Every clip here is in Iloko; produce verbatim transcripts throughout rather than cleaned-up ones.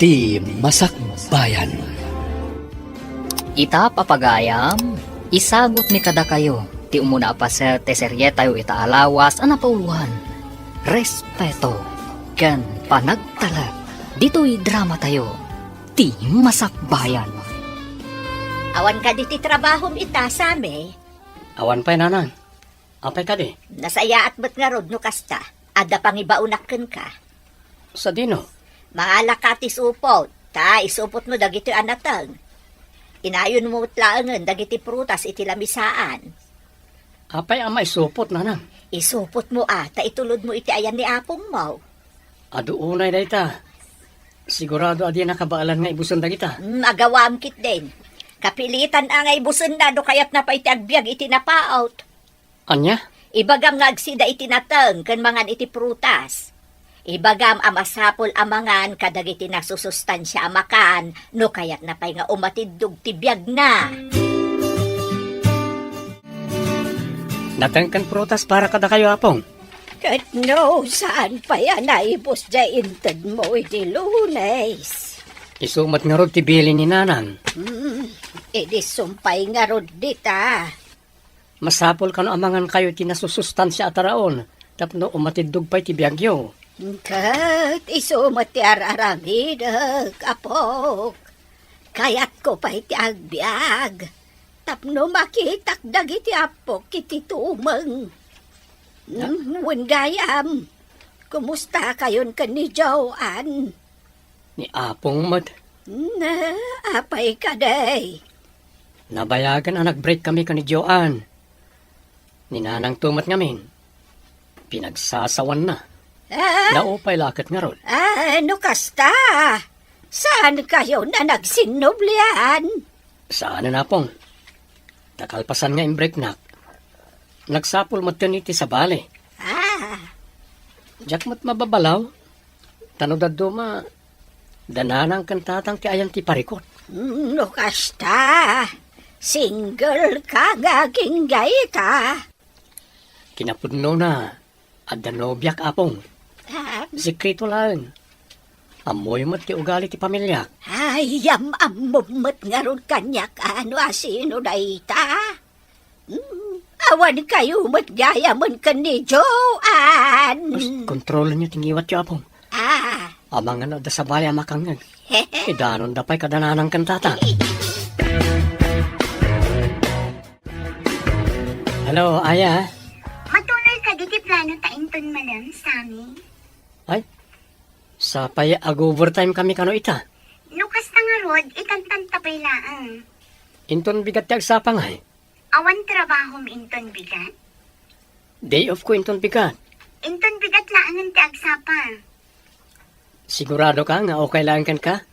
Ti Masakbayan. Ita, papagayam, isagutmi kadakayo ti umuna a paset ti serietayo ita a lawas a napauloan, respeto ken panagtalek ditoy dramatayo, Ti Masakbayan. Awan kadi ti trabahom ita, Sami? Awan pay, nanang. Apay kadi? Nasayaat met ngarud no kasta. Adda pangibaonak kenka. Sadino? Mangalaka ti supot, ta isupotmo dagitoy a nateng. Inayonmo met laengen dagiti prutas iti lamisaan. Apay a maisupot, nanang? Isupotmo a, ta itulodmo iti ayan ni apongmo. Adu unay dayta. Sigurado a dina kabaelan nga ibusen dagita. Hmm, agawam ketdin. Kapilitan a nga ibusenna no kayatna pay ti agbiag iti napaut. Ania? Ibagam nga agsida iti nateng ken mangan iti prutas. Ibagam a masapul a mangan kadagiti nasusustansia a makan no kayatna pay nga umatiddog ti biagna. Nateng ken prutas para kadakayo, apong. Ket no, saan pay a naibus diay intedmo idi Lunes? Isu met ngarud ti bilin ni nanang. Hmm, idi sumpay ngarud dita. Masapul kano a mangankayo iti nasusustansia a taraon tapno umatiddog pay ti biagyo. Ket isu met ti ar-aramidek, apok. Kayatko pay ti agbiag tapno makitak dagiti appok iti tumeng. Hmm, wen gayam, kumustakayon ken ni Joan? Ni apong met. Na, apay kadi? Nabayagen a nag-break kami ken ni Joan. Ni nanangto met ngamin, pinagsasawanna. Ah? Naupay la ket ngarud. Ah, no kasta, saan kayo na nagsinnublian? Saanen, apong. Ta kalpasan nga imbreaknak, nagsapul metten iti sabali. Ah. Diak met mababalaw. Ta no dadduma, da nanang ken tatang ti ayan ti parikut. Mm, no kasta, single ka nga agingga ita. Kinapudnona, adda nobiak, apong. Ah. Sekreto laeng. Ammoyo met ti ugali ti pamiliak. Ay, am-ammom met ngarud kaniak, a, no asino dayta? Hmm, awan kayo met gayamen ken ni Joan. Bas, kontrolenyo ti ngiwatyo, apong. Ah. Amangan no adda sabali a makangngeg. Idanonda pay kada nanang ken tatang. Hello, Aya. Matuloy kadi ti plano ta inton malem, Sami? Ay, sapay ag-overtime kami kano ita. No kasta ngarud, itantanta pay laeng. Inton bigat ti agsapa ngay? Awan trabahom inton bigat? Day off ko inton bigat. Inton bigat laengen ti agsapa. Sigurado ka nga okay laeng kenka?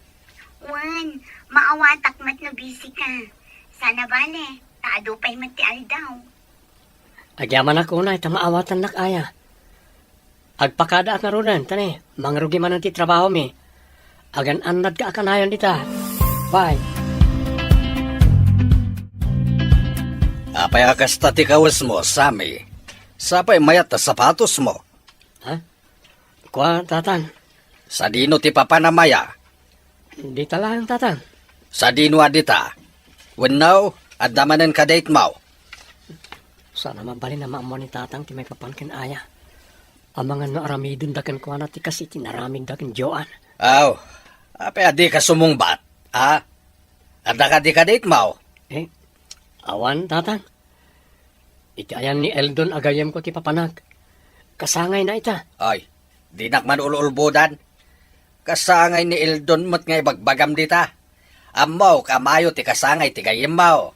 Wen, maawatak met no busy ka. Sana bale, ta adu pay met ti aldaw. Agyamanak unay ta maawatannak, Aya. Agpakadaak ngaruden, ta ne, mangrugi manen ti trabahomi. Agan-annadka a kanayon dita. Bye. Apay a kasta ti kawesmo, Sami? Sapay mayat a sapatosmo. Ha? Kua, tatang. Sadino ti papanam, Aya? Dita laeng, tatang. Sadino a dita? Wenno, adda manen kadaytmo? Saan a mabalin a maammuan ni tatang ti maipapan ken Aya. Amangan no aramidenda kenkuana ti kas iti naramidda ken Joan. Aw, apay a dika sumungbat, a? Adda kadi kadaytmo? Eh, awan, tatang. Iti ayan ni Eldon a gayyemko ti papanak. Kasangayna ita. Ay, dinak man ul-ulbodan. Kasangay ni Eldon met nga ibagbagam dita. Ammok a mayo ti kasangay ti gayyemmo.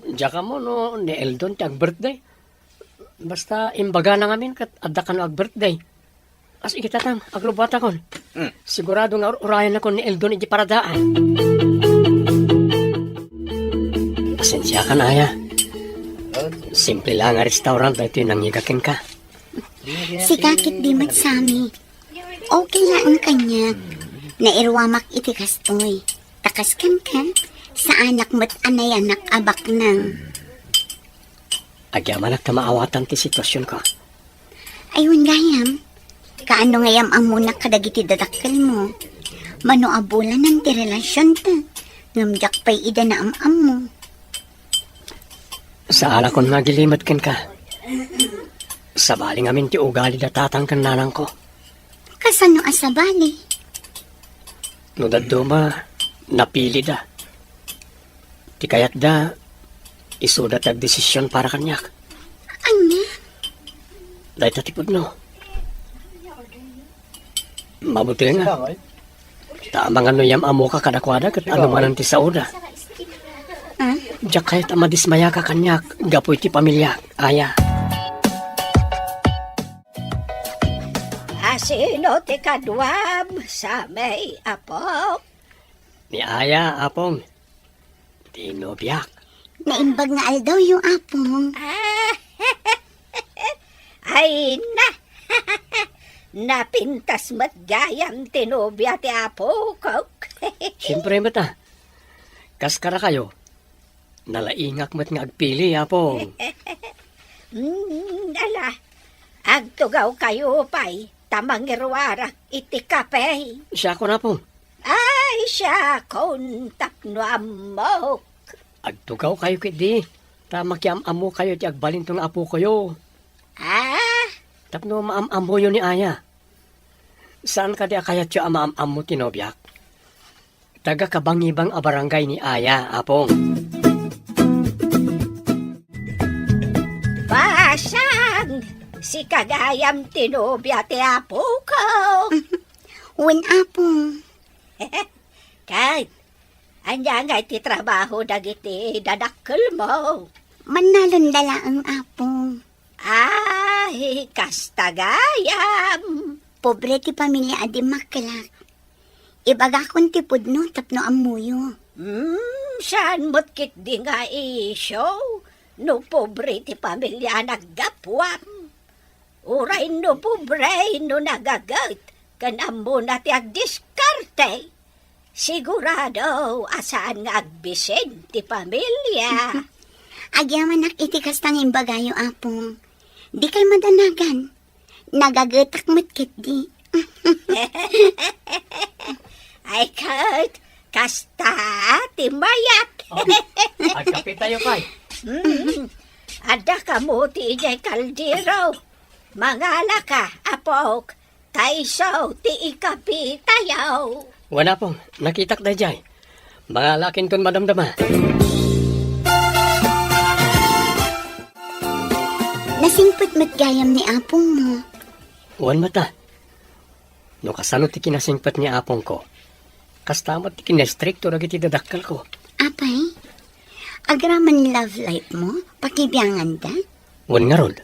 Diak ammo no ni Eldon ti ag-birthday. Basta imbagana ngamin ket adda kano ag-birthday. As iti tatang, agrubatakon. Hmm. Sigurado nga ur-urayannakon ni Eldon iti paradaan. Pasensiakan, Aya. Simple la nga restaurant daytoy nangiga kenka. Sika ketdi met, Sami. Okay laeng kaniak. Nairuamak iti kastoy. Ta kas kenka, saanak met a nayanak a baknang. Agyamanak ta maawatan ti situasionko. Ay, wen gayam, kaano nga yam-ammonak kadagiti dadakkelmo? Mano a bulanen ti relasionta, ngem diak pay ida naam-ammo. Saalakon nga agilimed kenka. Sabali ngamin ti ugali da tatang ken nanangko. Kasano a sabali? No dadduma, napilida. Ti kayatda, isuda ti agdesision para kaniak. Ania? Dayta ti pudno. Mabuti nga. Ta amangan no yam-ammoka kadakuada ket anomanen ti saoda. Ah? Diak kayat a madismayaka kaniak gapu iti pamiliak, Aya. A sino ti kaduam, Samay, apok? Ni Aya, apong. Ti nobiak. Naimbag nga aldawyo, apong. Ah, ay na! Napintas met gayam ti nobia ti apok. Siempre met, a. Kas kadakayo, nalaingak met nga agpili, apong. Mm, ala, agtugawkayo pay ta mangiruarak iti kape. Siakon, apong. Ay, siakon tapno ammok. Agtugawkayo ketdi, ta makiam-ammokayo iti agbalinto nga apokoyo. Ah? Tapno maam-ammoyo ni Aya. Saan kadi a kayatyo a maam-ammo ti nobiak? Taga Kabangibang a barangay ni Aya, apong. Basang! Sika gayam ti nobia ti apoko. Wen, apong. Ket, ania ngay ti trabaho dagiti dadakkelmo? Mannalonda laeng, apong. Ay, kasta gayam. Pobre ti pamilia a dimmakelak. Ibagakon ti pudno tapno ammoyo. Hmm, saan met ketdi nga isyu no pobre ti pamilia a naggapuam? Uray no pobre no nagaget ken ammona ti agdiskarte, sigurado a saan nga agbisin ti pamilia. Agyamanak iti kasta nga imbagayo, apong. Dikay madanagan. Nagagetak met ketdi. Ay, ket, kasta ti mayat. Oh, agkapitayo pay. Mm. Adda kamo ti idiay kaldero. Mangalaka, apok, ta isu ti ikapitayo. Wen, apong, nakitak daydiay. Mangalakinton madamdama. Nasingpet met gayam ni apongmo. Wen met a. No kasano ti kinasingpet ni apongko, kasta met ti kinaistrikto dagiti dadakkelko. Apay, agraman love life mo, pakibianganda? Wen ngarud,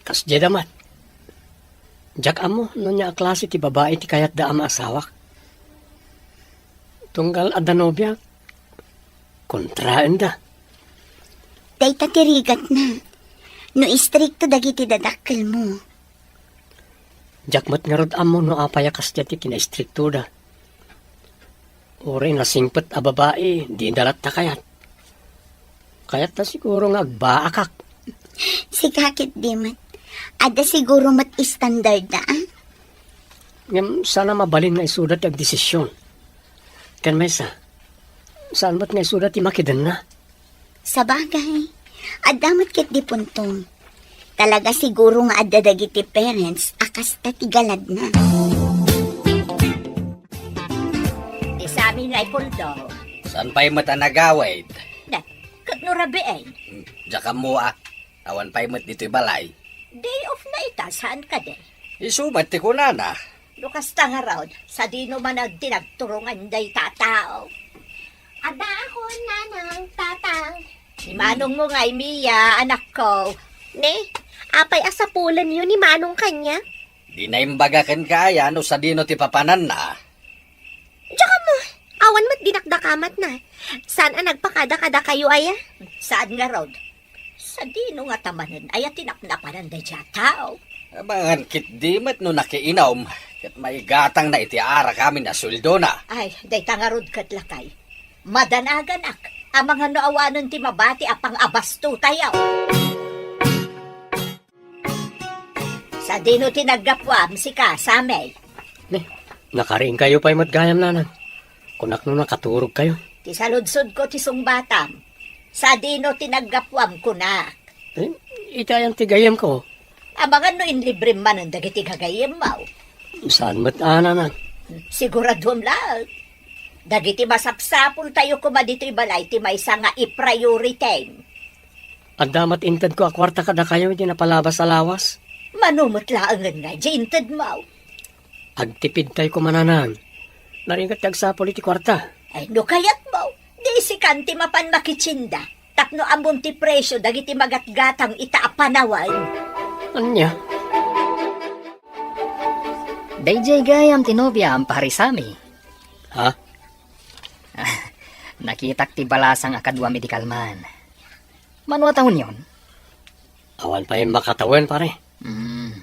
kasdiay da met. Diak ammo no ania a klase ti babai ti kayatda a maasawak. Tunggal adda nobiak, kontraenda. Dayta ti rigatna. No istrikto dagiti dadakkelmo. Diak met ngarud ammo no apay a kasdiay ti kinaistriktoda. Uray nasingpet a babai, dida latta kayat. Kayatta siguro nga agbaakak. Sika ketdi met. Adda siguro met standardda, a? Ngem saan a mabalin nga isuda ti agdesision. Ken maysa, saan met nga isuda ti makidenna. Sabagay, adda met ketdi puntom. Talaga siguro nga adda dagiti parents a kasta ti galadna. Ti Sammy nga ipuldo. Saan pay met a nagawid? Na, ket no rabii? Diak ammo a. Awan pay met ditoy balay. Day off na ita, saan kadi? Isu met ti kunana. No kasta ngarud, sadino man ti nagturongan dayta a tao? Adda ako, Nanang, Tatang. Ni manongmo ngay, Mia, anakko. Ne, apay a sapulenyo ni Manong kaniak? Di naimbaga kenka aya no sadino ti papananna? Diak ammo, awan met dinakdakamatna. Saan a nagpakada kadakayo aya? Saan ngarud? Sadino ngata manen aya ti napnapanan daydiay a tao? Amangan ketdi met no nakiinum, ket maigatangna iti arak amin a sueldona. Ay, dayta ngarud ket lakay. Madanaganak, amangan no awanen ti mabati a pangabastotayo. Sadino ti naggapuam, sika, Sammy? Ne, Nakariingkayo pay met gayam, nanang. Kunak no nakaturogkayo. Ti saludsodko ti sungbatam. Sadino ti naggapuam, kunak? Eh, iti ayan ti gayyemko. Amangan no inlibrem manen dagiti gagayyemmo. Saan met a, nanang? Siguraduem laeng. Dagiti masapsapultayo koma ditoy balay ti maysa nga i-priority. Adda met intedko a kuarta kadakayo iti napalabas a lawas. Mano met laengen nga di intedmo? Agtipidtay koma, nanang. Narigat ti agsapul iti kuarta. Ay, no kayatmo, di sikan ti mapan makitienda. Tapno ammom ti presio dagiti magatgatang ita a panawen. Ania? Daydiay gayam ti nobiam, Pare Sammy. Ha? Nakitak ti balasang a kaduam idi kalman. Mano a tawenyon? Awan pay makatawen, pare. Hmm.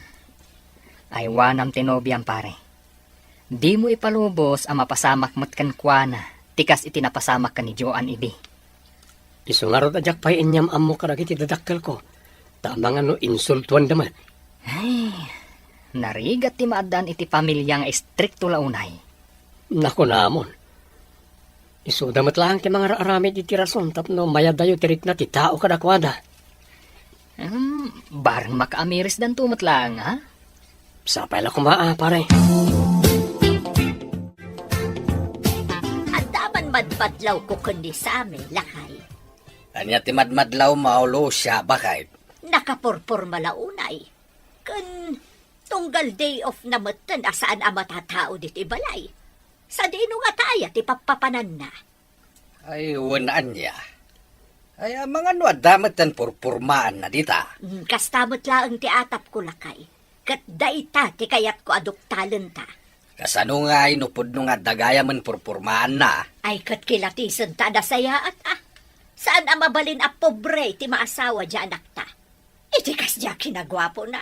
Aywanam ti nobiam, pare. Dimo ipalubos a mapasamak met kenkuana ti kas iti napasamak ken ni Joan idi. Isu ngarud a diak pay inyam-ammo kadagiti dadakkelko, ta amangan no insultuanda met. Ay, narigat ti maaddaan iti pamilya nga istrikto la unay. Nakunamon. Isuda met laeng ti mangar-aramid iti rason tapno mayadayo ti rikna ti tao kadakuada. Hmm, bareng makaamirisdanto met laeng, ha? Sapay la koma, a, pare. Adda man madmadlawko ken ni Sammy, lakay. Ania ti madmadlawmo, Lucia, baket? Nakapurporma la unay. Ken tunggal day off na metten a saan a matatao ditoy balay. Sadino ngata aya ti pappapananna? Ay, wen ania. Ay, amangan no adda metten purpurmaanna dita. Mm, kasta met laeng ti atapko, lakay. Ket dayta ti kayatko a duktalenta. Kasano ngay no pudno nga adda gayamen purpurmaanna? Ay, ket kilatisenta a nasayaat, a. Saan a mabalin a pobre ti maasawa diay anakta. Iti kasdiay kinaguapona.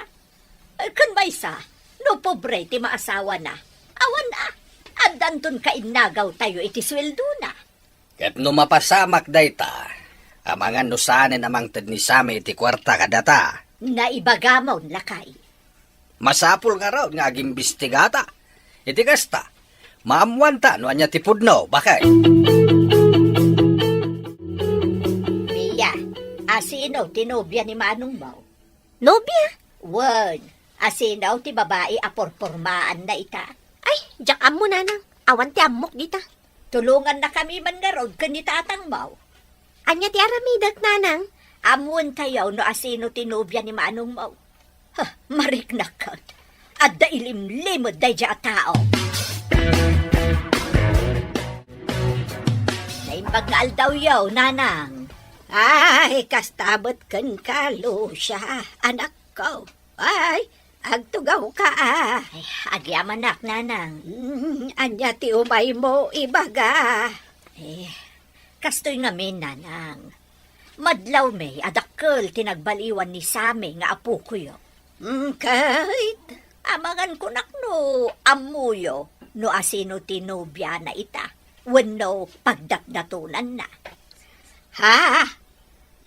Ken maysa, no pobre ti maasawana, awan a, addanton kainnagawtayo iti sueldona. Ket no mapasamak dayta, amangan no saanen a mangted ni Sammy iti kuarta kadata. Naibagamon, lakay. Masapul ngarud nga agimbistigata. Iti kasta, maammoanta no ania ti pudno, baket. Mia, asino ti nobia ni manongmo? Nobia? Wen, asino ti babai a purpurmaanna ita? Ay, diak ammo, nanang. Awan ti ammok dita. Tulongannakami man ngarud ken ni tatangmo. Ania ti aramidek, nanang? Ammoentayo no asino ti nobia ni manongmo. Huh, mariknak ket. Adda ilimlimed daydiay a tao. Naimbag nga aldawyo, nanang. Ay, kasta met kenka, Lucia, anakko. Ay, agtugawka, a. Ay, agyamanak, nanang. Mm, ania ti umaymo ibaga? Eh, kastoy ngamin, nanang. Madlawmi a dakkel ti nagbaliwan ni Sammy nga apokoyo. Mm, ket? Amangan kunak no ammoyo no asino ti nobiana ita wenno pagdatdatonanna. Ha?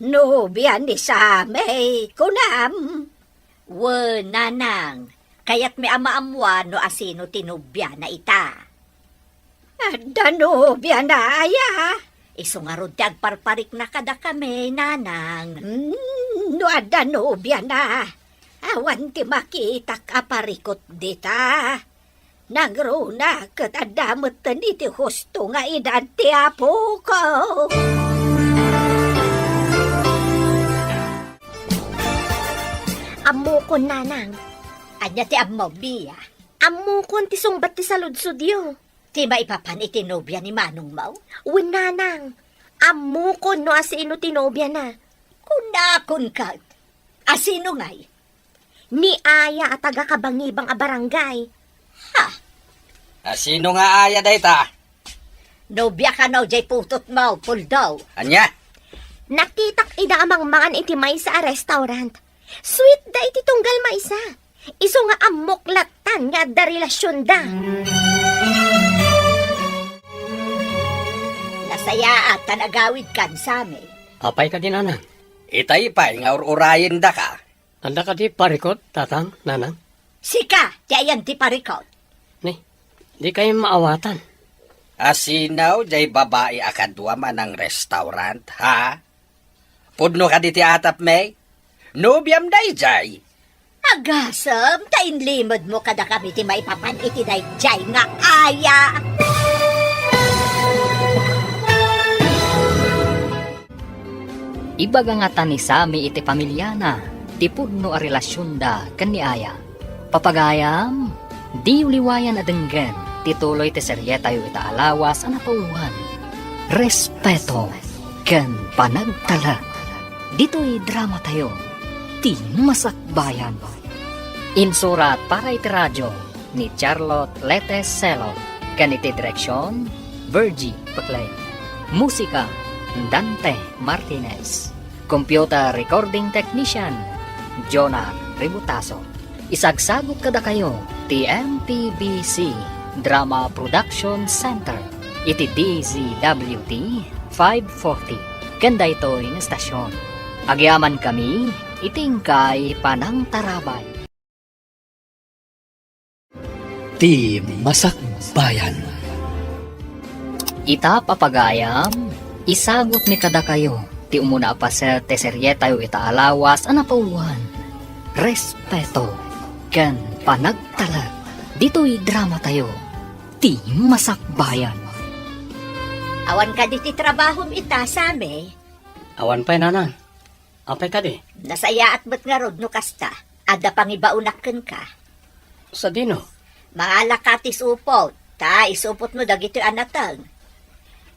Nobia ni Sammy, kunam? Wen, nanang, kayatmi a maammoan no asino ti nobiana ita. Adda nobiana aya? Isu ngarud ti agparparikna kadakami, nanang. Hmm, no adda nobiana, awan ti makitak a parikut dita. Nangruna ket adda metten iti husto nga edad ti apoko. Ammokon, nanang. Ania ti ammom, Mia? Ammokon ti sungbat ti saludsodyo. Ti maipapan iti nobia ni manongmo? Wen, nanang. Ammokon no asino ti nobiana. Kunakon ket. Asino ngay? Ni Aya a taga-Kabangibang a barangay. Ha? Asino nga Aya dayta? Nobia kano jay putotmo, Puldo. Ania? Nakitak ida a mangmangan iti maysa a restaurant. Sweet da iti tunggal maysa. Isu nga ammok lattan nga adda relasionda. Nasayaat ta nagawidkan, Sammy. Apay kadi, nanang? Itay pay nga ur-urayendaka. Adda kadi parikot, tatang, nanang? Sika ti ayan ti parikot. Ni, Dikay maawatan. Asino jay babai a kadua manang restaurant, ha? Pudno kadi ti atapmi? Nobiam dayjay? Agasem ta inlimedmo kadakami ti maipapan iti dayjay nga aya. Ibaga ngata ni Sammy iti pamiliana ti pudno a relasionda ken ni Aya. Papagayam, diyo liwayan a denggen ti tuloy ti serietayo ita a lawas a napauluan, Respeto ken Panagtalek. Ditoy dramatayo, ti Masakbayan. Insurat para iti radio ni Charlotte Lete Selo ken iti direksion, Virgie Peclay. Musika, Dante Martinez. Computer recording technician, Jonah Ributaso. Isagsagut kadakayo ti M P B C Drama Production Center iti D Z W T five forty ken daytoy nga estasion. Agyamankami iti inkay panangtarabay. Ti Masakbayan. Ita, papagayam, isagutmi kadakayo ti umuna a paset ti serietayo ita a lawas a napauluan, Respeto ken Panagtalek. Ditoy dramatayo, Ti Masakbayan. Awan kadi ti trabahom ita, Sammy? Awan pay, nanang. Apay kadi? Nasayaat met ngarud no kasta. Adda pangibaonak kenka. Sadino? Mangalaka ti supot, ta isupotmo dagitoy a nateng.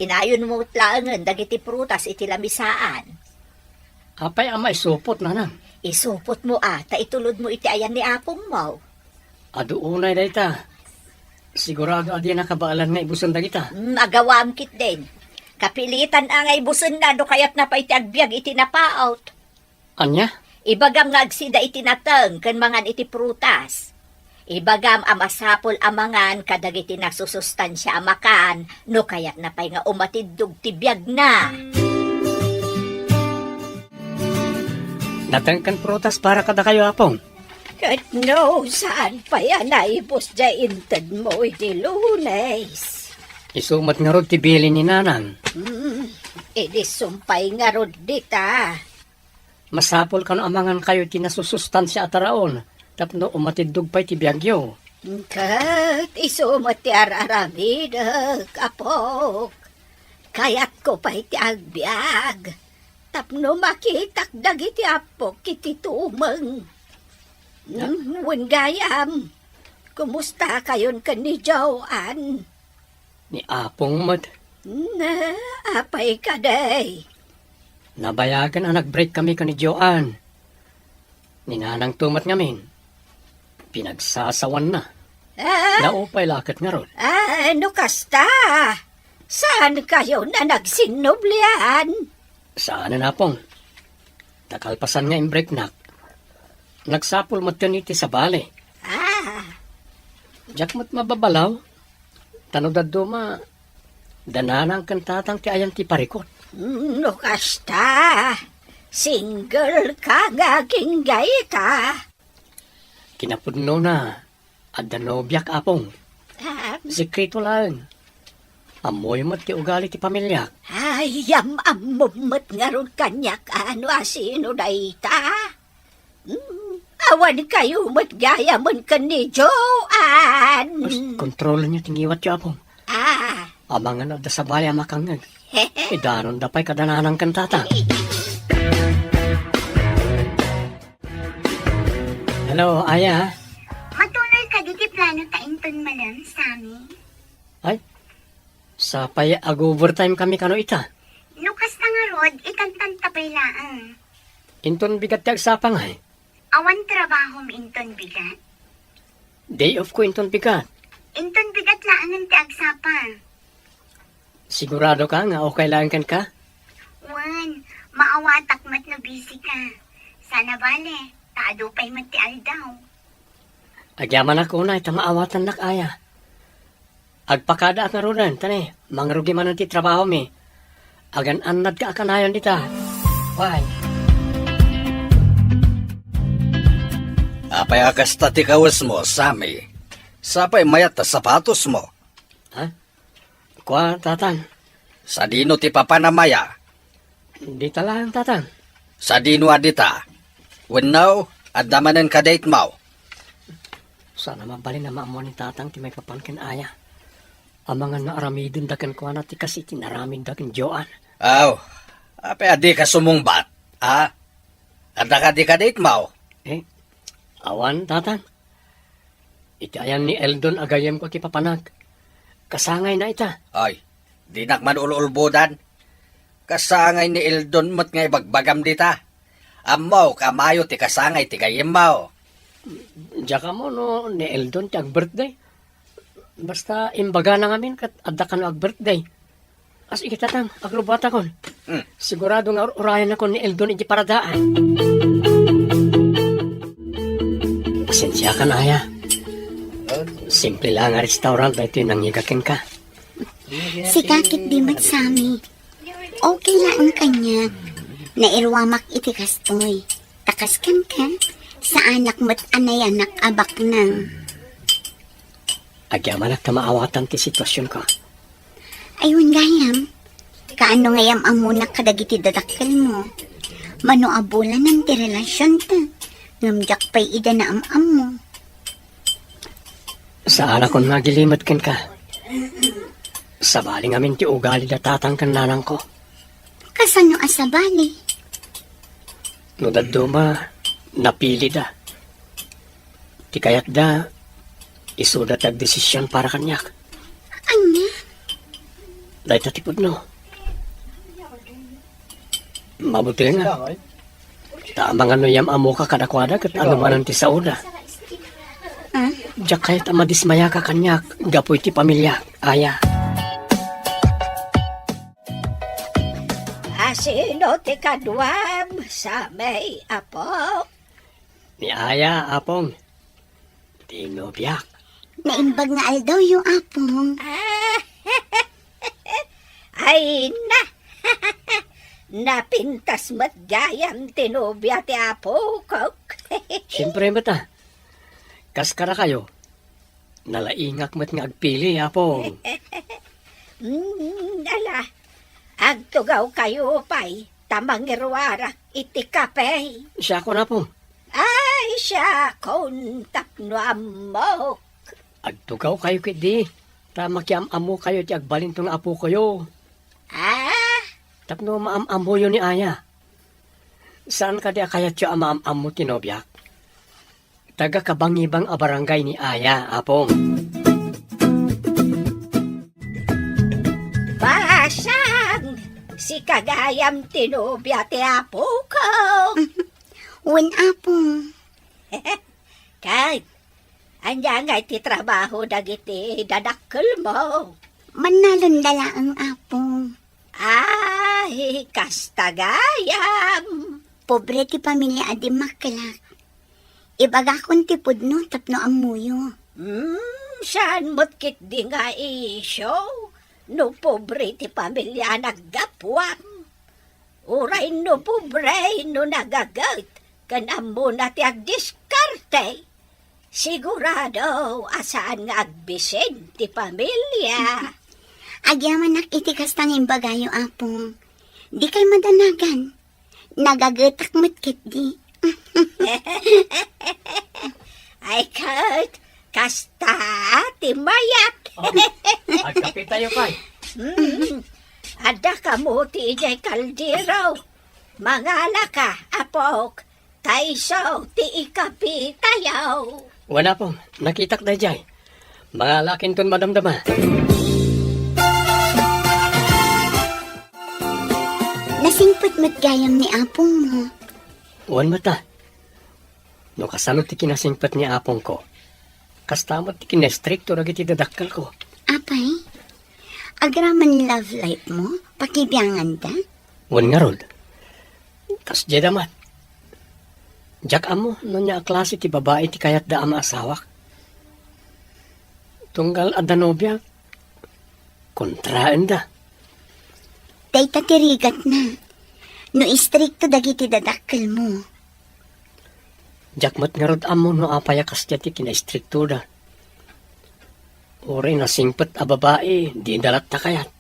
Inayonmo met laengen dagiti prutas iti lamisaan. Apay a maisupot, nanang? Isupotmo a, ta itulodmo iti ayan ni apongmo. Adu unay dayta. Sigurado a dina kabaelan nga ibusen dagita. Mm, agawam ketdin. Kapilitan a nga ibusenna no kayatna pay ti agbiag iti napaut. Ania? Ibagam nga agsida iti nateng ken mangan iti prutas. Ibagam a masapul a mangan kadagiti nasusustansia a makan no kayatna pay nga umatiddog ti biagna. Nateng ken prutas para kadakayo, Apong. Ket no saan pay a naibus diay intedmo iti Lunes? Isu met ngarud ti bilin ni Nanang. Hmm, idi sumpay ngarud dita. Masapul kano a mangankayo iti nasusustansia a taraon tapno umatiddog pay ti biagyo. Ket isu met ti ar-aramidek, apok. Kayatko pay ti agbiag tapno makitak dagiti apok iti tumeng. Ya. Hmm, wen gayam, kumustakayon ken ni Joan? Ni Apong met. Na, apay kadi? Nabayagen a nag-break kami ken ni Joan. Ni Nanangto met ngamin, pinagsasawanna. Ah? Naupay la ket ngarud. Ah, no kasta, saankayon a nagsinnublian? Saanen, Apong. Ta kalpasan nga imbreknak, nagsapul metten iti sabali. Ah. Diak met mababalaw, ta no dadduma, da Nanang ken Tatang ti ayan ti parikut. Mm, no kasta, single ka nga aginggaita. Kinapudnona, adda nobiak, Apong. Ah. Sekreto laeng. Ammoyo met ti ugali ti pamiliak. Ay, am-ammom met ngarud kaniak a no asino dayta. Hmm, awan kayo met gayamen ken ni Joan. Bas, kontrolenyo ti ngiwatyo, Apong. Ah. Amangan adda sabali a makangngeg. Idanonda pay kada Nanang ken Tatang. Hello, Aya. Matuloy kadi ti plano ta inton malem, Sammy? Ay, sapay ag-overtime kami kano ita. No kasta ngarud, itantanta pay laeng. Inton bigat ti agsapa ngay? Awan trabahom inton bigat? Day off ko inton bigat. Inton bigat laengen ti agsapa. Sigurado ka nga okay laeng kenka? Wen, maawatak met no busy ka. Sana bale, ta adu pay met ti aldaw. Agyamanak unay ta maawatannak, Aya. Agpakadaak ngaruden, ta ne, mangrugi manen ti trabahomi. Agan-annadka a kanayon dita. Bye. Apay a kasta ti kawesmo, Sammy? Sapay mayat ta sapatosmo. Ha? Kua, Tatang. Sadino ti papanam aya? Dita laeng, Tatang. Sadino a dita? Wenno, adda manen kadaytmo? Saan a mabalin a maammuan ni Tatang ti maipapan ken aya. Amangan nga aramidenda kenkuana ti kas iti inaramidda ken Joan. Aw, apay a dika sumungbat, a? Adda kadi kadaytmo? Eh, awan, Tatang. Iti ayan ni Eldon a gayyemko a kipapanak, kasangayna ita. Ay, dinak man ul-ulbodan. Kasangay ni Eldon met nga ibagbagam dita. Ammok a mayo ti kasangay ti gayyemmo. Diak ammo no ni Eldon ti ag-birthday. Basta imbagana ngamin ket adda kano ag-birthday. As iti, Tatang, agrubuatakon. Hmm. Sigurado nga ur-urayanakon ni Eldon iti paradaan. Pasensiakan, aya. Simple la nga restaurant daytoy nangiga kenka. Sika ket di met, Sammy. Okay laeng kaniak. Nairuamak iti kastoy. Ta kas kenka, saanak met a nayanak a baknang. Agyamanak ta maawatan ti situasionko. Ay, wen gayam, kaano nga yam-ammonak kadagiti dadakkelmo? Mano a bulanen ti relasionta, ngem diak pay ida naam-ammo. Saanakon nga agilimed kenka. Sabali ngamin ti ugali da tatang ken nanangko. Kasano a sabali? No dadduma, napilida. Ti kayatda, isuda ti agdesision para kaniak. Ania? Dayta ti pudno. Mabuti nga. Ta amangan no yam-ammoka kadakuada ket anomanen ti saoda. Ah? Diak kayat a madismayaka kaniak gapu iti pamiliak, aya. A sino ti kaduam, Sammy, apok? Ni Aya, apong. Ti nobiak. Naimbag nga aldawyo, apong. Ah, ay na. Napintas met gayam ti nobia ti apokok. Siempre met a. Kas kadakayo, nalaingak met nga agpili, apong. Mm, ala, agtugawkayo pay ta mangiruarak iti kape. Siakon, apong. Ay, siakon tapno ammok. Agtugawkayo ketdi, ta makiam-ammokayo ti agbalinto nga apokayo. Ah? Tapno maam-ammoyo ni Aya. Saan kadi a kayatyo a maam-ammo ti nobiak? Taga Kabangibang a barangay ni Aya, apong. Basang, sika gayam ti nobia ti apokok. Wen, apong. Ket, ania ngay ti trabaho dagiti dadakkelmo? Mannalonda laeng, apong. Ay, kasta gayam. Pobre ti pamilia a dimmakkelak. Ibagakon ti pudno tapno ammoyo. Hmm, saan met ketdi nga isyu no pobre ti pamilia a naggapuam. Uray no pobre no nagaget ken ammona ti agdiskarte, sigurado a saan nga agbisin ti pamilia. Agyamanak iti kasta nga imbagayo, apong. Dikay madanagan. Nagagetak met ketdi. Ay ket, kasta ti mayat. Oh, agkapitayo pay. Mm. Adda kamo ti idiay kaldero. Mangalaka, apok, ta isu ti ikapitayo. Wen, apong, nakitak daydiay. Mangalakinton madamdama. Nasingpet met gayam ni apongmo. Wen met a. No kasano ti kinasingpet ni apongko, kasta met ti kinaistrikto dagiti dadakkelko. Apay, agraman love life mo, pakibianganda? Wen ngarud, kasdiay da met. Diak ammo no ania a klase ti babai ti kayatda a maasawak. Tunggal adda nobiak, kontraenda. Dayta ti rigatna. No istrikto dagiti dadakkelmo. Diak met ngarud ammo no apay a kasdiay ti kinaistriktoda. Uray nasingpet a babai, dida latta kayat.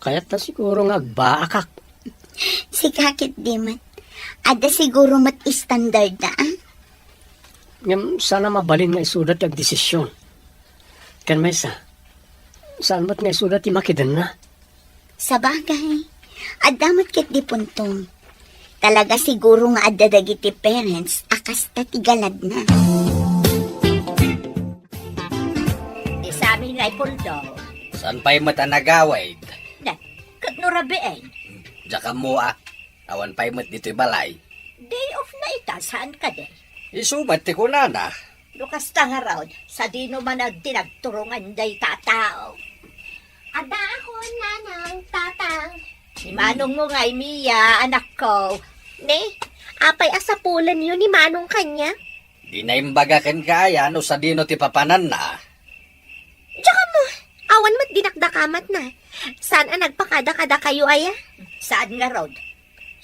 Kayatta siguro nga agbaakak. Sika ket di met. Adda siguro met standard na, ah? Ngem saan a mabalin nga isuda ti agdesisyon. Ken maysa, saan met nga isuda ti makidenna. Sabagay, adda met ket di puntong. Talaga siguro nga adda dagiti parents a kasta ti galadna. Ni Sammy nga ipuldo. Saan pay met a nagawid? Na, ket no rabiin? Diak ammo a. Awan pay met ditoy balay. Day off na ita, saan kadi? Isu met ti kunana. No kasta ngarud, sadino man ti nagturongan dayta a tao? Adda akon, Nanang, Tatang. Ni manongmo ngay, Mia, anakko. Ne, apay a sapulenyo ni Manong kaniak? Di naimbaga kenka aya no sadino ti papananna. Diak ammo, awan met dinakdakamatna. Saan a nagpakada kadakayo aya? Saan ngarud?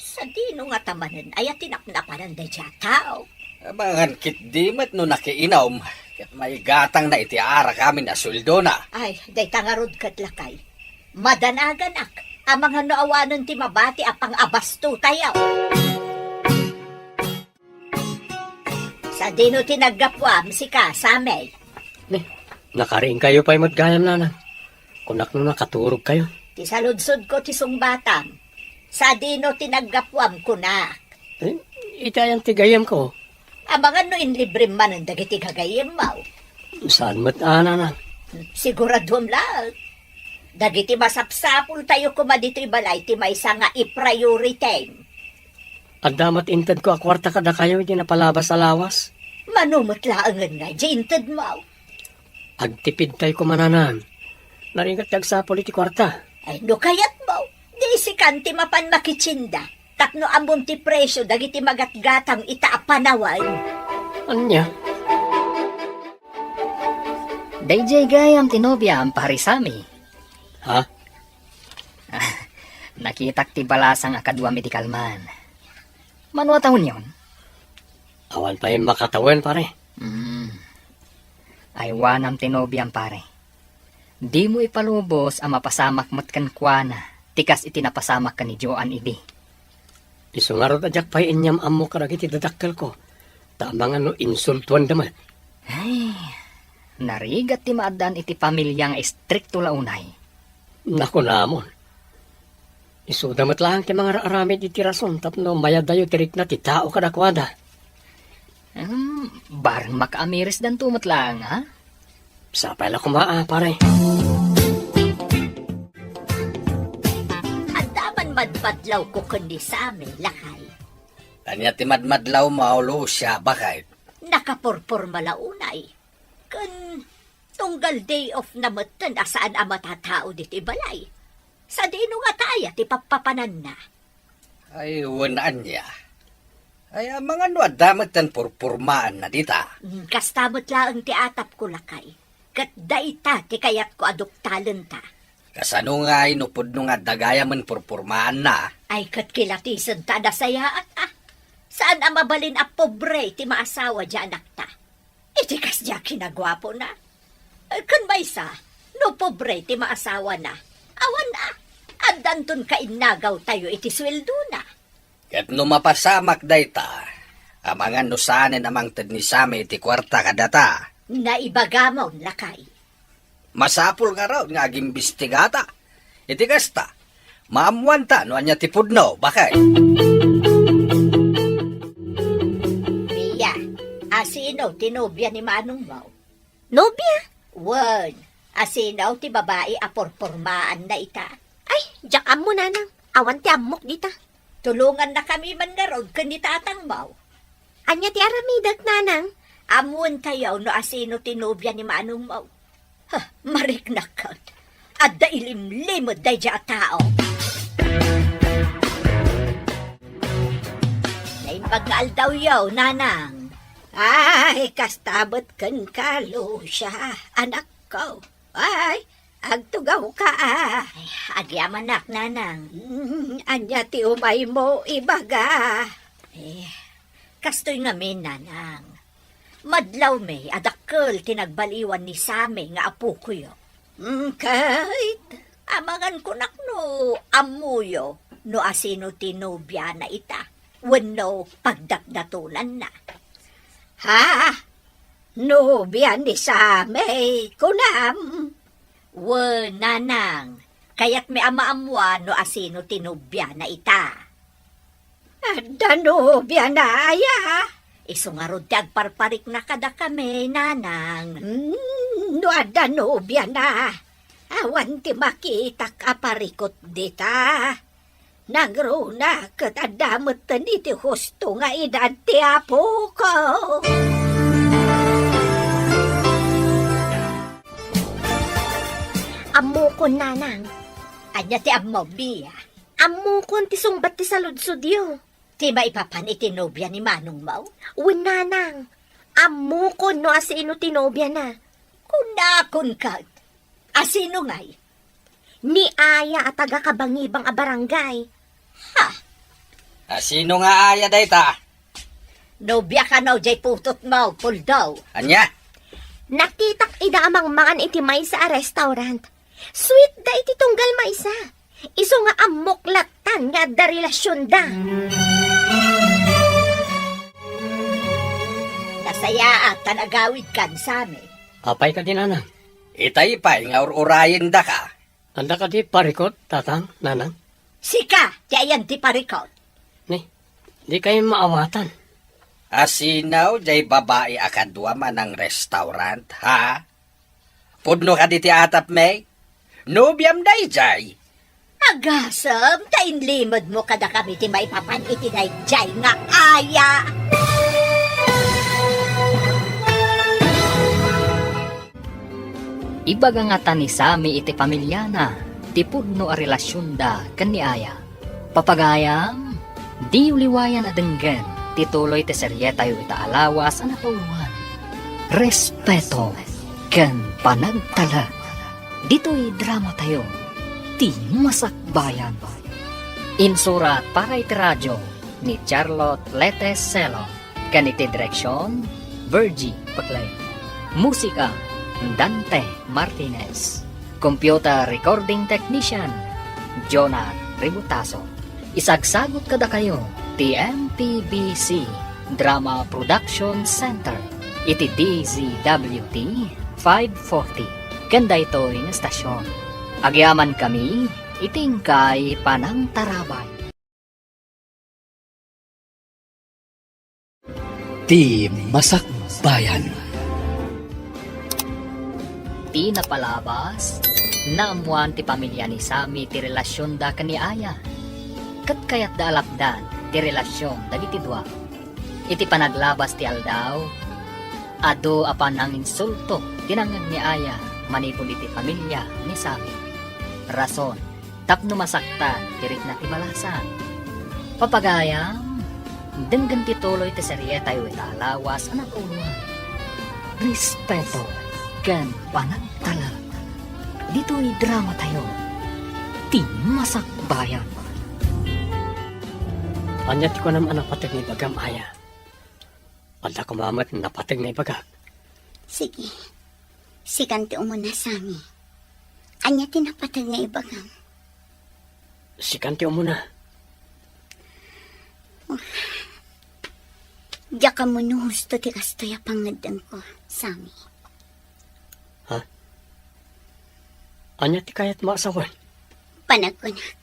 Sadino ngata manen aya ti napnapanan daydiay a tao? Amangan ketdi met no nakiinum, ket maigatangna iti arak amin a sueldona. Ay, dayta ngarud ket lakay. Madanaganak, amangan no awanen ti mabati a pangabastotayo. Sadino ti naggapuam, sika, Sammy? Ne, nakariingkayo pay met gayam, Nanang. Kunak no nakaturogkayo. Ti saludsodko ti sungbatam. Sadino ti naggapuam, kunak? Eh, iti ayan ti gayyemko. Amangan no inlibrem manen dagiti gagayyemmo. Saan met a, Nanang? Siguraduem laeng. Dagiti masapsapultayo koma ditoy balay ti maysa nga i-priority. Adda met intedko a kuarta kadakayo iti napalabas a lawas. Mano met laengen nga idiay intedmo? Agtipidtay koma, Nanang. Narigat ti agsapul iti kuarta. Ay, no kayatmo, di sikan ti mapan makitienda. Tapno ammom ti presio dagiti magatgatang ita a panawen. Ania? Daydiay gayam ti nobiam, Pare Sammy. Ha? Nakitak ti balasang a kaduam iti kalman. Mano a tawenyon? Awan pay makatawen, pare. Hmm. Aywanam ti nobiam, pare. Dimo ipalubos a mapasamak met kenkuana ti kas iti napasamak ken ni Joan idi. Isu ngarud a diak pay inyam-ammo kadagiti dadakkelko, ta amangan no insultuanda met. Ay, narigat ti maaddaan iti pamilia nga istrikto la unay. Nakunamon. Isuda met laeng ti mangar-aramid iti rason tapno mayadayo ti rikna ti tao kadakuada. Hmm, bareng makaamirisdanto met laeng, ha? Sapay la koma, a, pare. Adda man madmadlawko ken ni Sammy, lakay. Ania ti madmadlawmo, Lucia, baket? Nakapurporma la unay. Ken tunggal day off na metten a saan a matatao ditoy balay. Sadino ngata aya ti pappapananna? Ay, wen ania. Ay, amangan no adda metten purpurmaanna dita. Mm, kasta met laeng ti atapko, lakay. Ket dayta ti kayatko a duktalenta. Kasano ngay no pudno nga adda gayamen purpurmaanna? Ay, ket kilatisenta a nasayaat, a. Saan a mabalin a pobre ti maasawa diay anakta. Iti kasdiay a kinaguapona. Ken maysa, no pobre ti maasawana, awan a, addanton kainnagawtayo iti sueldona. Ket no mapasamak dayta, amangan no saanen a mangted ni Sammy iti kuarta kadata. Naibagamon, lakay. Masapul ngarud nga agimbistigata. Iti kasta, maammoanta no ania ti pudno, baket. Mia, asino ti nobia ni manongmo? Nobia? Wen, asino ti babai a purpurmaanna ita? Ay, diak ammo, nanang. Awan ti ammok dita. Tulongannakami man ngarud ken ni tatangmo. Ania ti aramidek, nanang? Ammoentayo no asino ti nobia ni manongmo. Ha, mariknak ket. Adda ilimlimed daydiay a tao. Naimbag nga aldawyo, nanang. Ay, kasta met kenka, Lucia, anakko. Ay, agtugawka, a. Ay, agyamanak, nanang. Mm, ania ti umaymo ibaga? Eh, kastoy ngamin, nanang. Madlawmi a dakkel dakkel ti nagbaliwan ni Sammy nga apokoyo. Mm, ket amangan kunak no ammoyo no asino ti nobiana ita wenno pagdatdatonanna. Ha? Nobia ni Sammy, kunam? Wen, nanang, kayatmi a maammoan no asino ti nobiana ita. Adda nobiana aya? Isu ngarud ti agparparikna kadakami, nanang. Hmm, no adda nobiana, awan ti makitak a parikot dita. Nangruna ket adda metten iti husto nga edad ti apoko. Ammokon, nanang. Ania ti ammom, Mia? Ammokon ti sungbat ti saludsodyo. Ti maipapan iti nobia ni manongmo? Wen, nanang. Ammokon no asino ti nobiana. Kunakon ket. Asino ngay? Ni Aya a taga-Kabangibang a barangay. Ha? Asino nga Aya dayta? Nobia kano jay putotmo, Puldo. Ania? Nakitak ida a mangmangan iti maysa a restaurant. Sweet da iti tunggal maysa. Isu nga ammok lattan nga adda relasionda. Nasayaat ta nagawidkan, Sammy. Apay kadi, nanang? Itay pay nga ur-urayendaka. Adda kadi parikot, tatang, nanang? Sika, ti ayan ti parikot. Ni, di kayo maawatan. Asino jay babai a kaduam a nang-restaurant, ha? Pudno kadi ti atapmi? Nobiam dayjay. Agasem ta inlimedmo kadakami ti maipapan iti dayjay nga Aya. Ibaga ngata ni Sammy iti pamiliana ti pudno a relasionda ken ni Aya. Papagayam, diyo liwayan a denggen ti tuloy ti serietayo ita a lawas a napauluan, Respeto ken Panagtalek. Ditoy dramatayo, Ti Masakbayan. Insurat para iti radio ni Charlotte Lete Selo. Ken iti direksion, Virgie Paclay. Musika, Dante Martinez. Computer recording technician, Jonah Ributaso. Isagsagut kadakayo ti M P B C Drama Production Center iti D Z W T five forty. Ken daytoy nga estasion, agyamankami iti inkay panangtarabay. Ti Masakbayan. Ti napalabas, naammoan ti pamilia ni Sammy ti relasionda ken ni Aya. Ket kayatda a lapdan ti relasion dagiti dua. Iti panaglabas ti aldaw, adu a pananginsulto ti nangngeg ni Aya manipud iti pamilia ni Sammy. Rason, tapno masaktan ti rikna ti balasang. Papagayam, denggen ti tuloy ti serietayo ita a lawas a napauluan, Respeto ken Panagtalek. Ditoy dramatayo, Ti Masakbayan. Ania ti kunam a napateg nga ibagam, Aya? Adda koma met napateg nga ibagak. Sige. Sikan ti umuna, Sammy. Ania ti napateg nga ibagam? Sikan ti umuna. Diak ammo no husto ti kastoy a pangngeddengko, Sammy. Ha? Ania ti kayatmo a sawen? Panagkunak,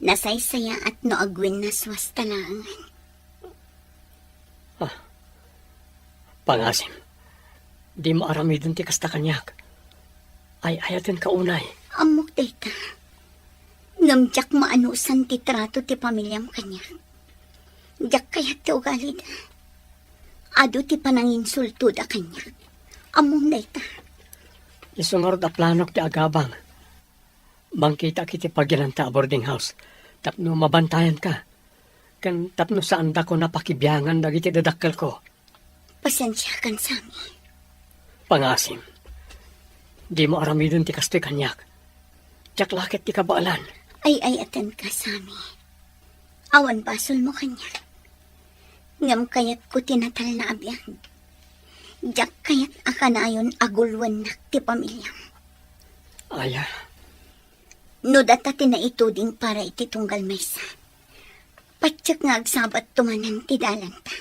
nasaysayaat no agwinnaswas ta laengen. Ah, pangasim, dimo aramiden ti kasta kaniak. Ay-ayatenka unay. Ammok dayta. Ngem diak maanusan ti trato ti pamiliam kaniak. Diak kayat ti ugalida. Adu ti pananginsultoda kaniak. Ammom dayta. Isu ngarud a planok ti agabang. Mangkitaak iti pagyalanta a boarding house tapno mabantayanka, ken tapno saandakon a pakibiangan dagiti dadakkelko. Pasensiakan, Sammy. Pangasim, dimo aramiden ti kastoy kaniak. Diak la ket ti kabaelan. Ay-ayatenka, Sammy. Awan basolmo kaniak. Ngem kayatko ti natalna a biag. Diak kayat a kanayon a guloennak ti pamiliam. Aya. No data ti naituding para iti tunggal maysa, patiek nga agsabatto manen ti dalanta.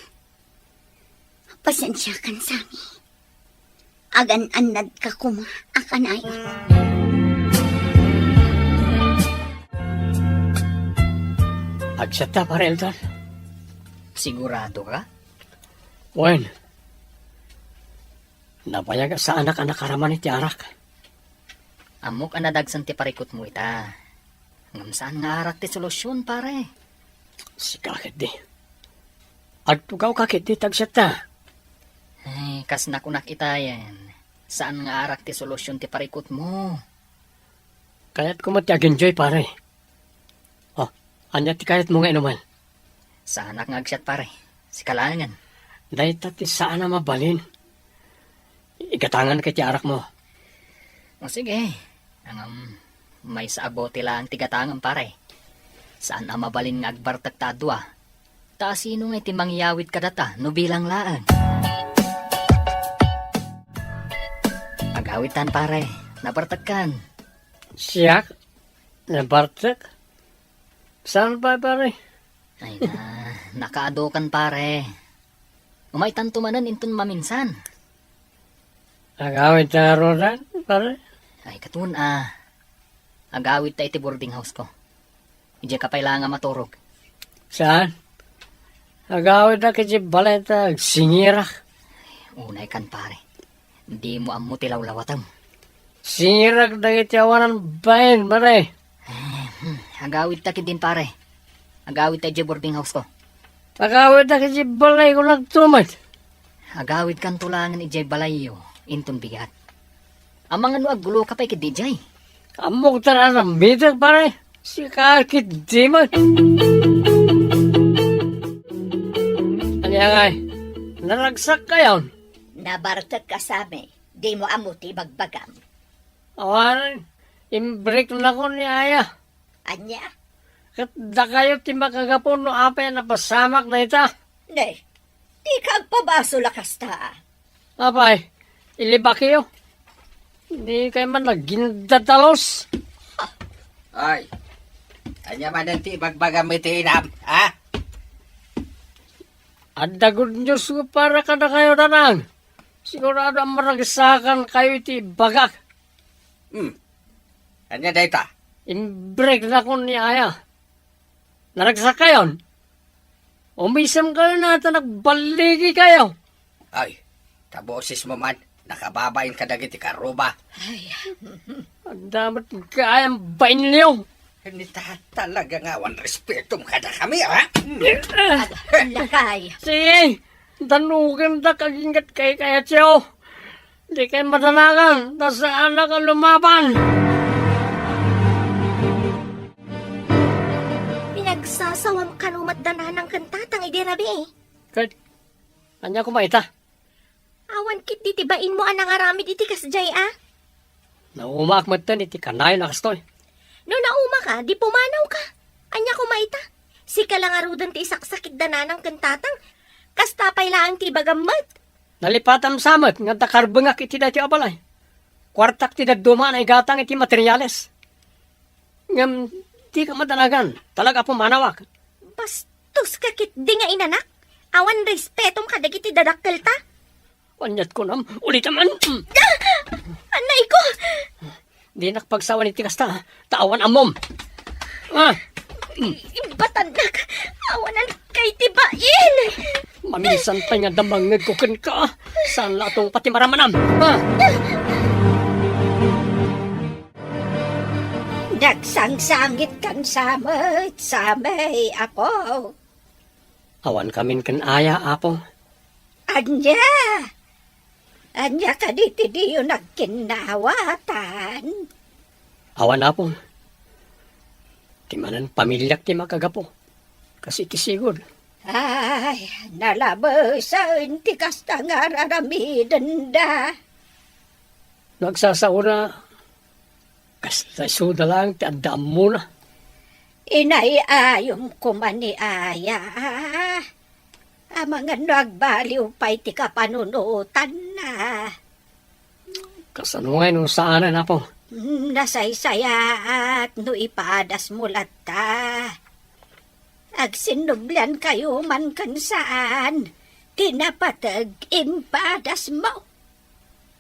Pasensiakan, Sami. Agan-annadka koma a kanayon. Agsatta, Pare Elton. Sigurado ka? Wen. Nabayag a saanak a nakaraman iti arak. Ammok a nadagsen ti parikutmo ita. Ngem saan nga arak ti solusyon, pare. Sika ketdi. Agtugawka ketdi, tagsatta. Ay, kas nakunak itayen, saan nga arak ti solusyon ti parikutmo. Kayatko met ti agenjoy, pare. Oh, ania ti kayatmo nga inumen? Saanak nga agsiat, pare. Sika laengen. Dayta ti saan a mabalin. Igatanganka iti arakmo. O, sige. Ngem, maysa a bote laeng ti gatangem, pare. Saan a mabalin nga agbartek ta a dua. Ta asino ngay ti mangyawid kadata no bilang laeng? Agawidtan, pare. Nabartekkan. Siak? Nabartek? Saan pay, pare? Ay na, nakaado kan, pare. Umaytanto manen inton maminsan. Agawidta ngaruden, pare? Ay, katon a. Agawidta iti boarding house ko. Idiay ka pay laeng a maturog. Saan? Agawidta iti balay ta agsingirak. Unay kan, pare. Dimo ammo ti lawlawatem. Singirak dagiti awanan bain, pare. Eh, hmm, agawidta ketdin, pare. Agawidta idiay boarding house ko. Agawidta iti balay ko nagtumet. Agawidkanto laengen idiay balayyo, inton bigat. Amangan no agguloka pay ketdi idiay. Ammok ta aramidek, pare. Sika ketdi met. Ania ngay? Naragsak kayon? Nabartek ka, Sami. Dimo ammo ti ibagbagam. Awan, imbreknakon ni Aya. Ania? Ket dakayo ti makagapu no apay a napasamak dayta. Ne, dika agpabasol a kasta. Apay, ilibakyo. Dikay man nagindadalos. Ay, ania manen ti ibagbagam iti inam, ha? Adda good news ko para kadakayo, Danang. Sigurado a maragsakan kayo iti bagak. Hmm. Ania dayta? Imbreknakon ni Aya. Naragsak kayon? Umisem kayo na ta nagballigi kayo. Ay, ta bosesmo man, nakababain kadagiti karuba. Ay. Adda met gayam bainyo. Ni ta talaga nga awan respetom kadakami, ha? Lakay. Sige, danugendak aginggat kaykayatyo. Dikay madanagan, ta saanak a lumaban. Pinagsasawam kano met da nanang ken tatang idi rabii? Ket, ania koma ita? Awan ketdi ti bainmo a nangaramid iti kasdiay a? Naumaak metten iti kanayon a kastoy. No naumaka, di pumanawka. Ania koma ita? Sika la ngaruden ti isaksakit da nanang ken tatang. Kasta pay laeng ti ibagam met. Nalipatam sa met nga adda karbengak iti daytoy a balay. Kuartak ti dadduma a naigatang iti materiales. Ngem dika madanagan, talaga a pumanawak. Bastoska ketdi nga inanak, awan respetom kadagiti dadakkelta. Aniat kunam, ulitam. Ah! Anayko! Dinak pagsawan iti kasta, ta awan ammom. Ah! Imbatannak, awanan kay ti bain! Maminsan pay nga damangngegko kenka, saan la tungpal ti maramanam. Ah! Nagsangsangit kan sa met, Sami, apo. Awan kamin ken Aya, apo. Ania? Ania kadi ti diyo nagkinnawatan? Awan, apo. Ti manen pamiliak ti makagapu. Kas iti sigud. Ay, nalabesen ti kasta nga ar-aramidenda. No agsasaona, kasta isuda laeng ti adda ammona. Inay-ayom koma ni Aya. Amangan no agbaliw pay ti kapanunotanna. Kasano ngay no saanen, Apo? Nasaysayaat no ipadasmo latta. Agsinnubliankayo man ken saan ti napateg impadasmo.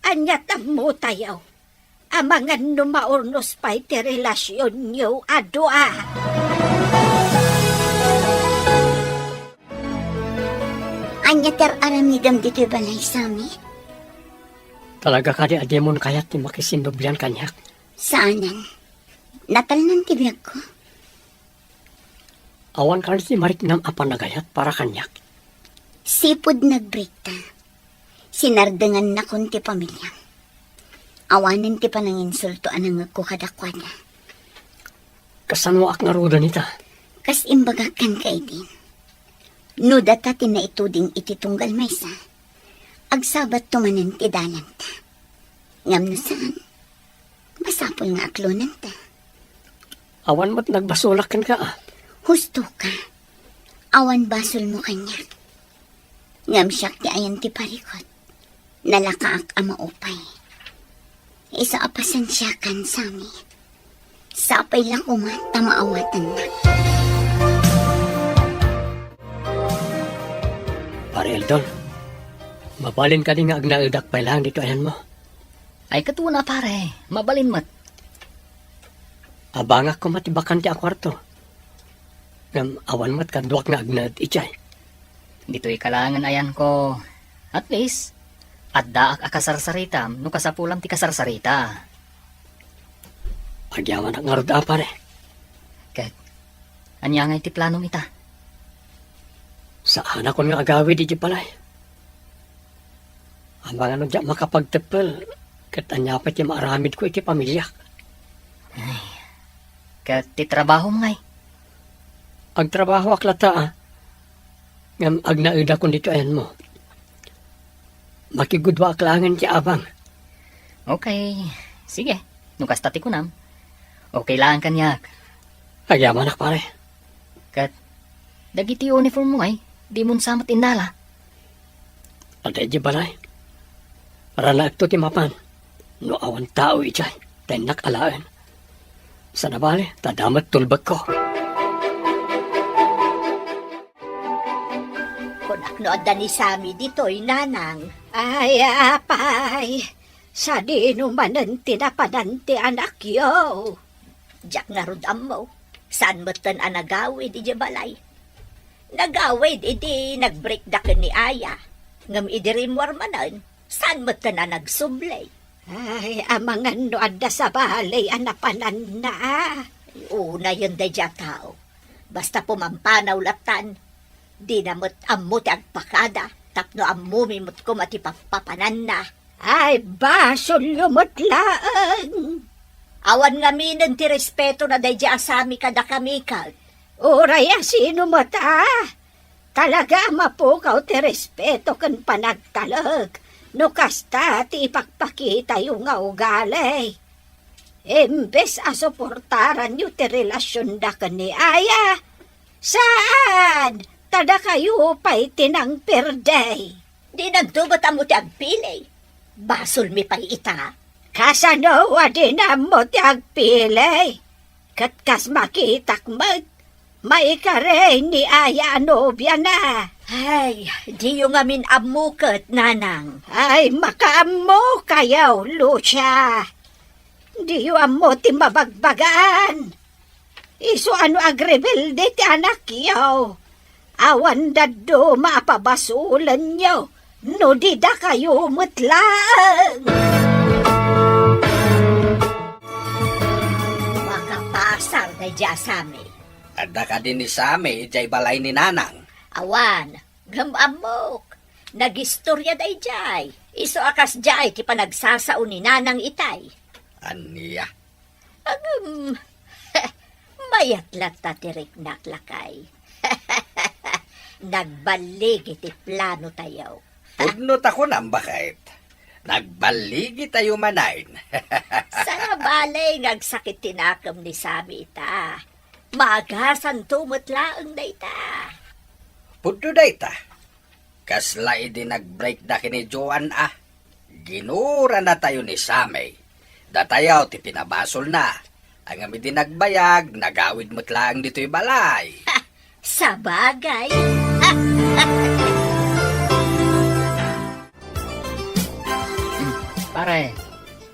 Ania ti ammotayo? Amangan no maurnos pay ti relasionyo a dua. Ania ti ar-aramidem ditoy balay, Sammy? Talaga kadi a dimon kayat ti makisinnublian kaniak? Saanen. Natalnan ti biagko. Awan kano ti mariknam a panagayat para kaniak? Sipud nagbreakta, sinardengannakon ti pamiliam. Awanen ti pananginsulto a nangngegko kadakuada. Kasanoak ngaruden ita? Kas imbagak kenka idi, no data ti naituding iti tunggal maysa, agsabatto manen ti dalanta. Ngem no saan, masapul nga aklonenta. Awan met nagbasolak kenka, a? Husto ka. Awan basolmo kaniak. Ngem siak ti ayan ti parikut. Nalakaak a maupay. Isu a pasensiakan, Sammy. Sapay la koma ta maawatannak. Pare Eldon, mabalin kadi nga agnaedak pay laeng ditoy ayanmo? Ay, ket wen a, pare, mabalin met. Abangak koma ti bakante a kuarto. Ngem awan met kaduak nga agnaed idiay. Ditoyka laengen ayanko. At least, addaak a kasarsaritam no kasapulam ti kasarsarita. Agyamanak ngarud a, pare. Ket, ania ngay ti planom ita? Saanakon nga agawid idiay balay. Amangan no diak makapagteppel, ket ania pay ti maaramidko iti pamiliak? Ay, ket ti trabahom ngay? Agtrabahoak latta, a. Ngem agnaedakon ditoy ayanmo. Makigudwaak laengen ti abang. Okay, sige. No kasta ti kunam, okay laeng kaniak. Agyamanak, pare. Ket, dagiti uniform mo ngay, dimon sa met innala? Adda idiay balay. Ranaekto ti mapan. No awan tao idiay, ta innak alaen. Saan a bale, ta adda met tulbekko. Kunak no adda ni Sammy ditoy, nanang. Ay, apay, sadino manen ti napanan ti anakyo? Diak ngarud ammo. Saan metten a nagawid idiay balay. Nagawid idi nagbreakda ken ni Aya. Ngem idi rimmuar manen, saan metten a nagsubli. Ay, amangan no adda sabali a napananna. Unayen daydiay a tao. Basta pumampanaw lattan. Dina met ammo ti agpakada, tapno ammomi met koma ti pappapananna. Ay, basolyo met laeng. Awan ngaminen ti respetona daydiay a Sammy kadakami ket. Uray a sino met a, talaga a mapukaw ti respeto ken panagtalek no kasta ti ipakpakitayo nga ugali. Imbes a suportaranyo ti relasionda ken ni Aya, saan, ta dakayo pay ti nangperde. Dinanto met ammo ti agpili. Basolmi pay ita. Kasano a dina ammo ti agpili? Ket kas makitak met, maikari ni Aya a nobiana. Ay, diyo ngamin ammo ket, nanang. Ay, makaammokayo, Lucia. Diyo ammo ti mabagbagaan. Isu a no agrebelde ti anakyo, awan dadduma a pabasolenyo no di dakayo met laeng. Makapasar daydiay a Sammy. Adda kadi ni Sammy idiay balay ni Nanang? Awan, ngem ammok. Nagistoria daydiay. Isu a kasdiay ti panagsasao ni Nanang itay. Ania? Agem, mayat latta ti riknak, lakay. Nagballigi ti planotayo. Pudno ta kunam, baket. Nagballigitayo manen. Saan a bale nga agsakit ti nakem ni Sammy ita. Maagasanto met laeng dayta. Pudno dayta. Kasla idi nagbreakda ken ni Joan a. Ginuranatayo ni Sammy. Datayo ti pinabasolna. Ngem idi nagbayag, nagawid met laeng ditoy balay. Sabagay. Pare,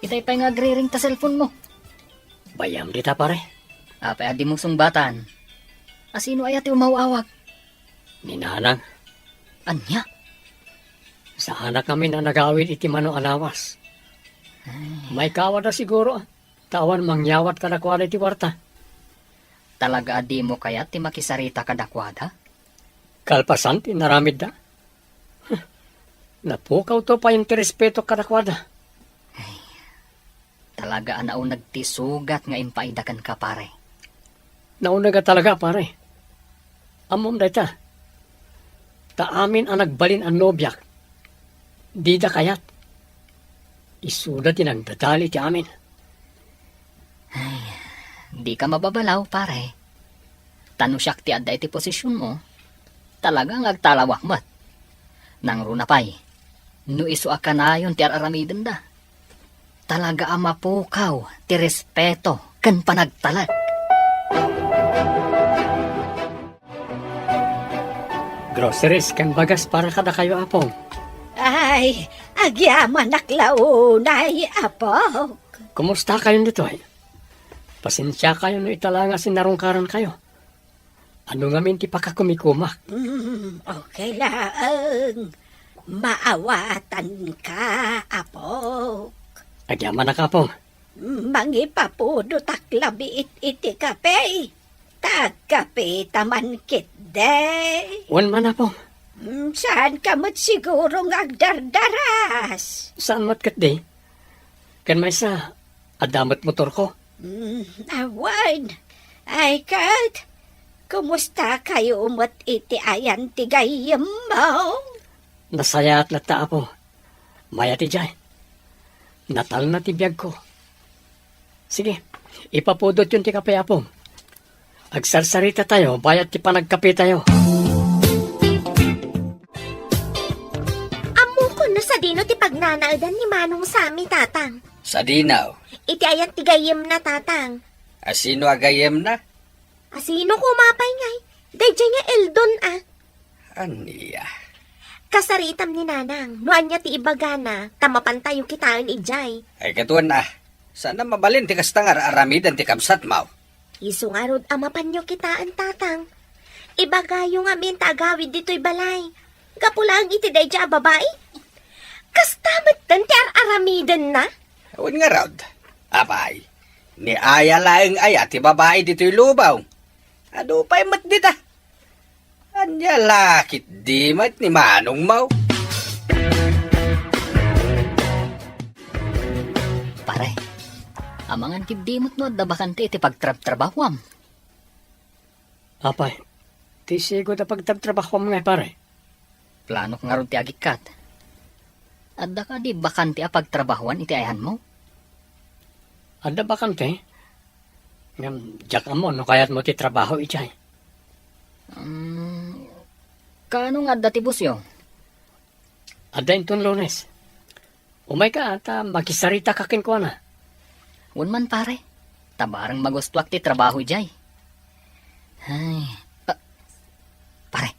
itay pay nga agriring ta cellphone mo. Bayam dita, pare. Apay a dimo sungbatan? Asino aya ti umaw-awag? Ni Nanang. Ania? Saanak ngamin a nagawid iti mano a lawas. Ay. Maikawada siguro, ta awan mangyawat kadakuada iti kuarta. Talaga a dimo kayat ti makisarita kadakuada? Kalpasan ti naramidda. Napukawto pay ti respeto kadakuada. Ay, talaga a nauneg ti sugat nga impaayda kenka, pare. Nauneg a talaga, pare. Ammom dayta. Ta amin a nagbalin a nobiak, dida kayat. Isuda ti nagdadali ti amin. Ay, dika mababalaw, pare. Ta no siak ti adda iti posisionmo, talaga nga agtalawak met. Nangruna pay, no isu a kanayon ti ar-aramidenda, talaga a mapukaw ti respeto ken panagtalek. Groceries ken bagas para kadakayo, Apong. Ay, agyamanak la unay, Apok. Kumusta kayon ditoy? Pasensia kayo no ita la nga sinarungkaran kayo. Ano ngamin ti pakakumikumak? Mm, okay laeng. Maawatanka, Apok. Agyamanak, Apong. Mangipapudotak labiit iti kape. Ta agkapeta man ketdi. Wen man, Apong. Mm, saanka met siguro nga agdardaras? Saan met ketdi. Ken maysa, adda met motorko. Mm, awan. Ay, ket, kumusta kayo met iti ayan ti gayyemmo? Nasayaat latta, Apo. Mayat idiay. Natalna ti biagko. Sige, ipapudotyon ti kape, Apong. Agsarsarita tayo, bayat ti panagkape tayo. Ammokon no sadino ti pagnanaedan ni Manong Sammy, Tatang. Sadino? Iti ayan ti gayyemna, Tatang. Asino a gayyemna? Asino koma pay ngay? Daydiay nga Eldon, a. Ania? Kasaritam ni Nanang, no ania ti ibagana, ta mapantayo kitaen idiay. Ay, katuan, a. Saan a mabalin ti kasta nga ar-aramiden ti kabsatmo? Isu ngarud a mapanyo kitaen, Tatang. Ibagayo ngamin ta agawid ditoy balay. Gapu laeng iti daydiay a babai. Kasta metten ti ar-aramidenna? Wen ngarud. Apay, ni aya laeng aya ti babai ditoy lubong. Adu pay met dita. Ania la ketdi met ni manongmo? Pare, amangan ketdi met no adda bakante iti pagtrabtrabahoam. Apay, ti sigud a pagtrabtrabahoam ngay, pare? Planok ngarud ti agikkat. Adda kadi bakante a pagtrabahoan iti ayanmo? Adda bakante. Ngem diak ammo no kayatmo ti trabaho idiay. Mm, kaano nga adda ti bossyo? Adda inton Lunes. Umayka ta makisarita ka kenkuana. Wen man, pare. Ta bareng magustoak ti trabaho idiay. Ay, ah, pare.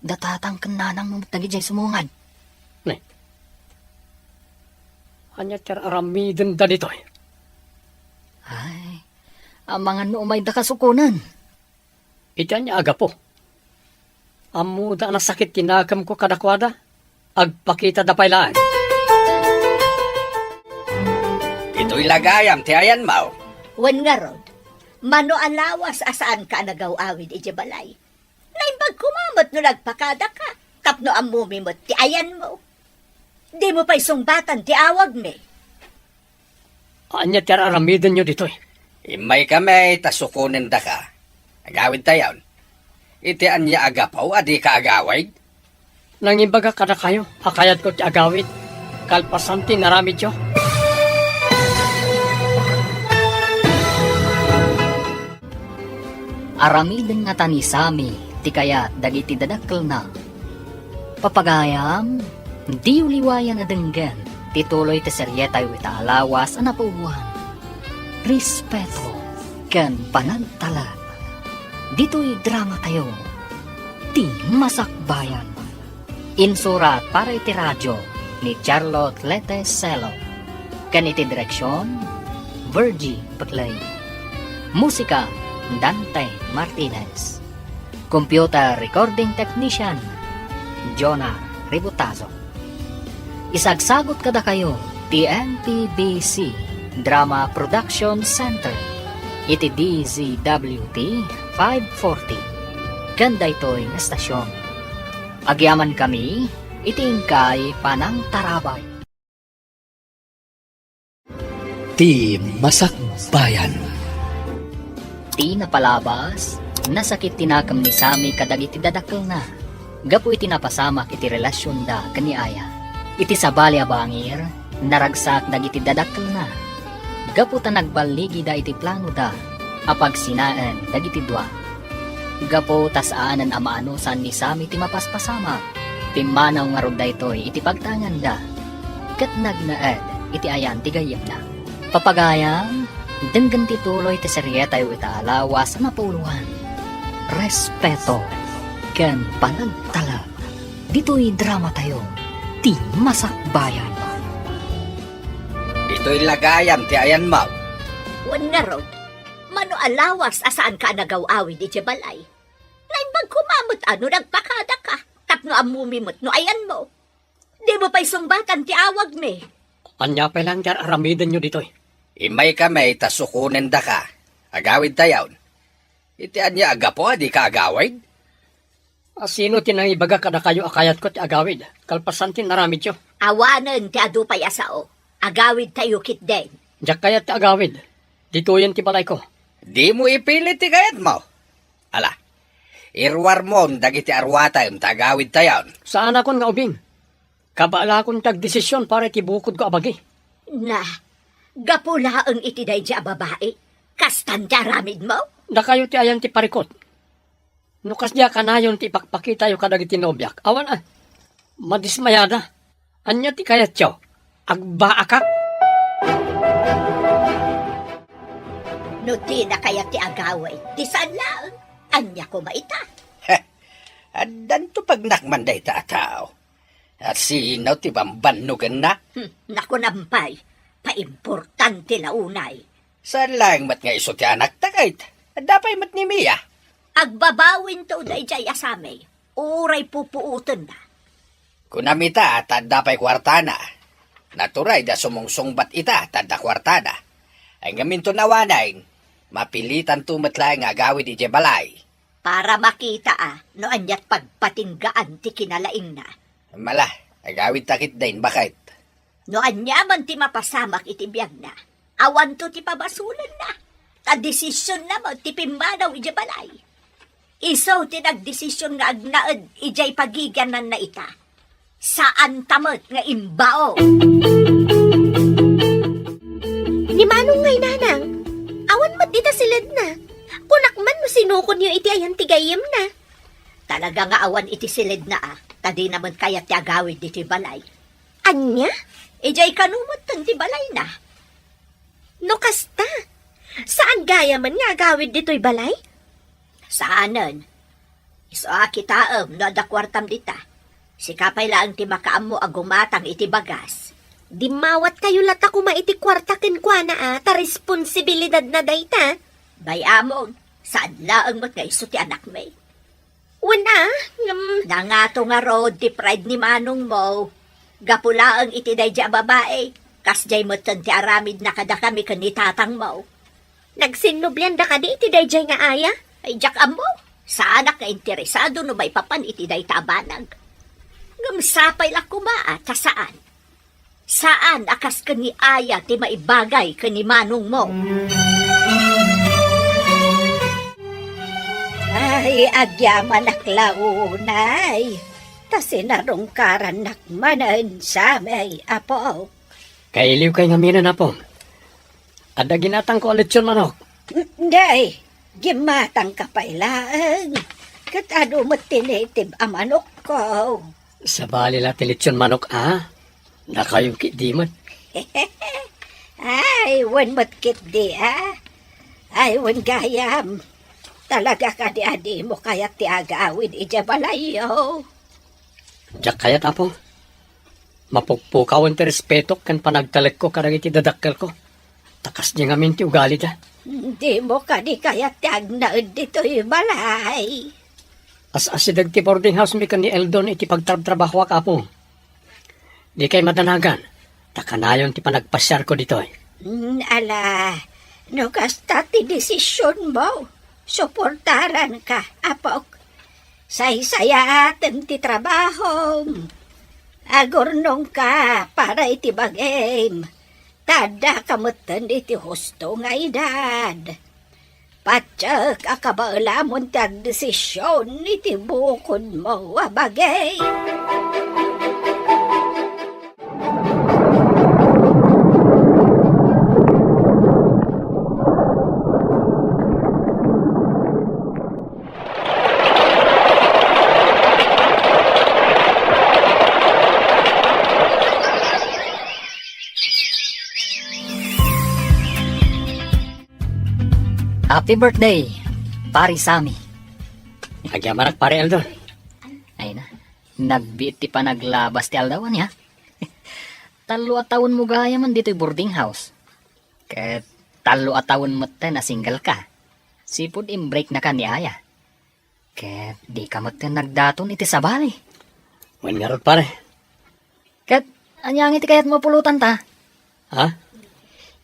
Da Tatang ken Nanangmo met dagidiay sumungad. Ne. Ania ti ar-aramidenda ditoy? Ay, amangan no umayda kasukonen. Iti ania a gapu? Ammoda a nasakit ti nakemko kadakuada. Agpakitada pay laeng. Ditoy la gayam ti ayanmo. Wen ngarud, mano a lawas a saanka a nagaw-awid idiay balay. Naimbag koma met no nagpakadaka tapno ammomi met ti ayanmo. Dimo pay sungbatan ti awagmi. Ania ti ar-aramidenyo ditoy? Immaykami ta sukonendaka. Agawidtayon. Iti ania a gapu a dika agawid? Nangimbaga kadakayo a kayatko ti agawid kalpasan ti inaramidyo. Aramiden ngata ni Sammy ti kayat dagiti dadakkelna. Papagayam, Diyo liwayan a denggen ti tuloy ti serietayo ita a lawas a napuonan, Respeto ken Panagtalek. Ditoy dramatayo, Ti Masakbayan. Insurat para iti radio ni Charlotte Lete Celo, ken iti direksion, Virgie Peclay. Musika, Dante Martinez. Computer recording technician, Jonah Ributazo. Isagsagut kadakayo ti M P B C Drama Production Center iti D Z W T five forty ken daytoy nga estasion. Agyamankami iti inkay panangtarabay. Ti Masakbayan. Ti napalabas, nasakit ti nakem ni Sammy kadagiti dadakkelna gapu iti napasamak iti relasionda ken ni Aya. Iti sabali a bangir, naragsak dagiti dadakkelna gapu ta nagballigida iti planoda a pagsinaen dagiti dua. Gapu ta saanen a maanusan ni Sammy ti mapaspasamak, pimmanaw ngarud daytoy iti pagtaenganda ket nagnaed iti ayan ti gayyemna. Papagayam, denggen ti tuloy ti serietayo ita a lawas a napuloan, Respeto ken Panagtalek. Ditoy dramatayo, Ti Masakbayan. Ditoy la gayam ti ayanmo. Wen ngarud, mano a lawas a saanka a nagaw-awid idiay balay? Naimbag koma met a no nagpakadaka tapno ammomi met no ayanmo. Dimo pay sungbatan ti awagmi. Ania pay laeng ti ar-aramidenyo ditoy? Immaykami ta sukonendaka. Agawidtayon. Iti ania a gapu a dika agawid? A, sino ti nangibaga kadakayo a kayatko ti agawid, kalpasan ti inaramidyo? Awanen ti adu pay a sao. Agawidtayo ketdin. Diak kayat ti agawid. Ditoyen ti balayko. Dimo ipilit ti kayatmo. Ala, iruarmon dagiti aruatem ta agawidtayon. Saanakon nga ubing. Kabaelakon ti agdesision para iti bukodko a bagi. Na, gapu laeng iti daydiay a babai, kastan ti aramidmo? Dakayo ti ayan ti parikut. No kasdiay a kanayon ti ipakpakitayo kadagiti nobiak, awan a, madismayada. Ania ti kayatyo? Agbaakak? No dina kayat ti agawid, di saan laeng. Ania koma ita? Heh, addanto pagnakman dayta a tao. A, sino ti bambannogenna? Hmm, nakunam pay, paimportante la unay. Saan laeng met nga isu ti anakta ket adda pay met ni Mia. Agbabawinto daydiay a Sammy, uray pupuotenna. Kunam ita ta adda pay kuartana. Naturay a sumungsungbat ita ta adda kuartada. Ay, ngem inton awanen, mapilitanto met laeng nga agawid idiay balay. Para makita a no aniat pagpatinggaan ti kinalaingna. Mala, agawidta ketdin, baket. No aniaman ti mapasamak iti biagna, awanto ti pabasolenna. Ta desisionna met ti pimmanaw idiay balay. Isu ti nagdesisyon nga agnaed idiay pagigiannanna ita. Saanta met nga imbao. Ni Manong ngay, Nanang, awan met dita siledna. Kunak man no sinukonyo iti ayan ti gayyemna. Talaga nga awan iti siledna a, ta dina met kayat ti agawid ditoy balay. Ania? Idiay kano metten ti balayna. No kasta, saan gayamen nga agawid ditoy balay? Saanen. Isu a kitaem no adda kuartam dita. Sika pay laeng ti makaammo a gumatang iti bagas. Dimmawatkayo latta koma iti kuarta kenkuana a, ta responsibilidadna dayta. Bay-amon, saan laeng met nga isu ti anakmi. Wen a, ngem nangato ngarud ti pride ni manongmo. Gapu laeng iti daydiay a babai, kasdiay metten ti aramidna kadakami ken ni tatangmo. Nagsinnublianda kadi iti daydiay nga aya? Ay, diak ammo. Saanak nga interesado no maipapan iti dayta a banag. Ngem sapay la koma a ta saan. Saan a kas ken ni Aya ti maibagay ken ni manongmo. Ay, agyamanak la unay, ta sinarungkarannak manen samay, Apok. Kailiwkay ngamin, Apong. Adda ginatangko a litson manok. Ngay, gimatangka pay laeng. Ket adu met ti native a manokko. Sabali la ti litson manok, a? Nakayo ketdi met. Ay, wen met ketdi, a? Ay, wen gayam. Talaga kadi a dimo kayat ti agawid idiay balayyo? Diak kayat, Apo. Mapukpukawen ti respetok ken panagtalekko kadagiti dadakkelko. Ta kasdi ngamin ti ugalida. Dimo kadi kayat ti agnaed ditoy balay? As-asideg ti boarding house mi ken ni Eldon iti pagtrabtrabahoak, Apo. Dikay madanagan, ta kanayon ti panagpasiarko ditoy. Mm, ala, no kasta ti desisionmo, suportaranka, apok. Saysayaatem ti trabahom. Agurnongka para iti bagim. Ta addaka metten iti husto nga edad. Patiek a kabaelamon ti agdesision iti bukodmo a bagi. Happy birthday, Pare Sammy. Agyamanak, Pare Eldon. Ay na, nagbiit ti panaglabas ti aldaw, ania? Tallo a tawenmo gayam ditoy boarding house. Ket tallo a tawen metten a single ka. Sipud imbreaknaka ni Aya. Ket dika metten nagdaton iti sabali. Wen ngarud, pare. Ket ania nga iti kayatmo a pulotanta? Ha?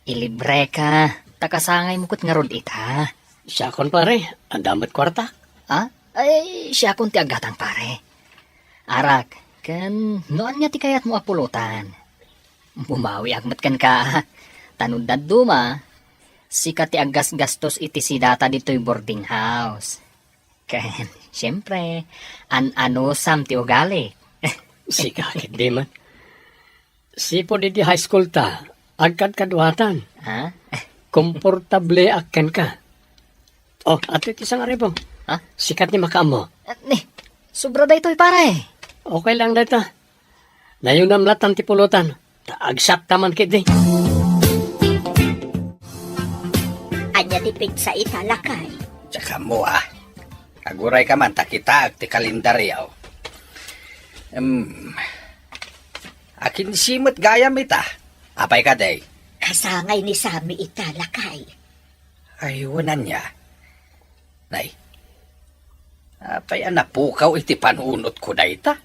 Ilibreka, ta kasangaymo ket ngarud ita. Siakon, pare, adda met kuarta. Ha? Ay, siakon ti aggatang, pare. Arak, ken no ania ti kayatmo a pulotan? Bumawiak met kenka, a. Ta no dadduma, sika ti aggasgastos iti sidata ditoy boarding house. Ken, siempre, an-anusam ti ugali. Sika, ket di man. Sipud idi high school ta, agkadkaduatan. Ha? Komportableak kenka. Oh, adtoy ti sangaribo. Ha? Sika ti makaammo. Ah, ni, sobra daytoy, pare. Okay lang dayta. Nayunam latan ti pulotan. Ta agsakta man ketdi. Ania ti petsa ita, lakay? Diak ammo, a. Agurayka man ta kitaek ti kalendario. Em, akinse met gayam ita. Apay kadi? Kasangay ni Sammy ita, lakay. Ay, wen ania? Nay, apay a napukaw iti panunotko dayta?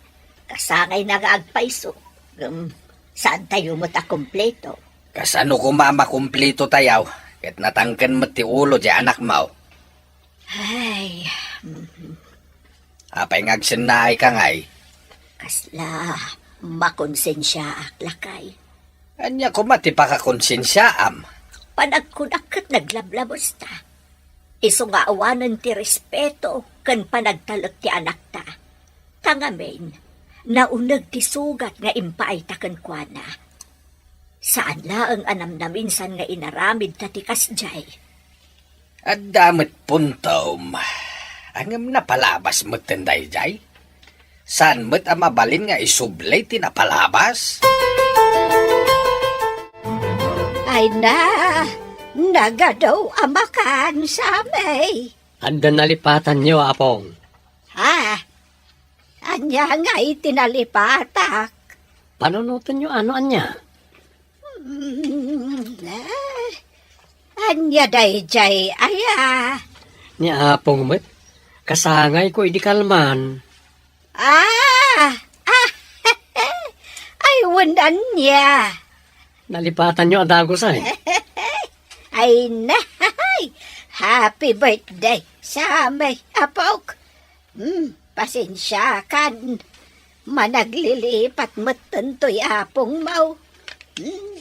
Kasangayna nga agpayso. Ngem, saantayo met a kumpleto. Kasano koma a makumpleto tayo? Ket natangken met ti ulo ti anakmo. Ay, mm. Apay nga agsennaayka ngay? Kasla makonsensiaak, lakay. Ania koma ti pakakonsensiaam? Panagkunak ket naglablabesta. Isu nga awanen ti respeto ken panagtalek ti anakta. Ta ngamin, nauneg ti sugat nga impaayta kenkuana. Saan laeng a namnaminsan nga inaramidta ti kasdiay. Adda met puntom. Ngem napalabas metten daydiay. Saan met a mabalin nga isubli ti napalabas? Ay na, nagadu a makan, Sammy. Adda nalipatanyo, Apong. Ha? Ania nga iti nalipatak? Panunotenyo a no ania? Mm, eh, ania daydiay aya? Ni Apong met, kasangayko idi kalman. Ah! Ah! Ay, wen ania? Nalipatanyo a dagus ay. Ay, nay! Happy birthday, Sammy, apok! Hmm, pasensiakan. Managlilipat metten toy apongmo. Hmm,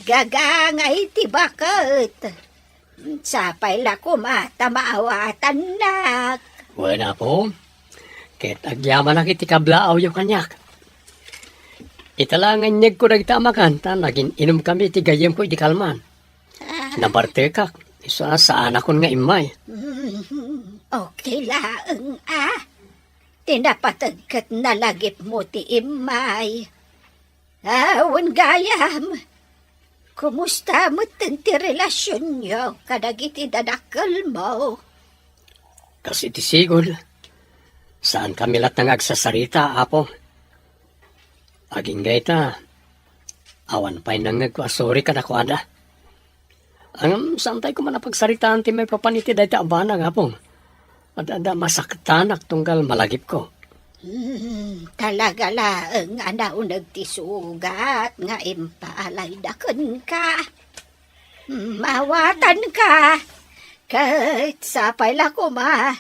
gagangay ti baket. Hmm, sapay la koma ta maawatannak. Wen, Apo, ket agyamanak iti kablaawyo kaniak. Ita la nga inyegko dagita a makan, ta nagin-inumkami iti gayyemko idi kalman. Ah. Nabartekak, isu a saanakon nga immay. Mm, okay laeng, a. Ti napateg ket nalagipmo ti immay. Awan gayam, kumusta metten ti relasionyo kadagiti dadakkelmo? Kas iti sigud, saankami latta nga agsasarita, Apo. Agingga ita, awan pay nangngegko a sorry kadakuada. Ngem saantay koma a pagsaritaan ti maipapan iti dayta a banag, Apo. Adda, adda masaktanak tunggal malagipko. Hmm, talaga laeng a nauneg ti sugat nga impalayda kenka. Mawatanka, ket sapay la koma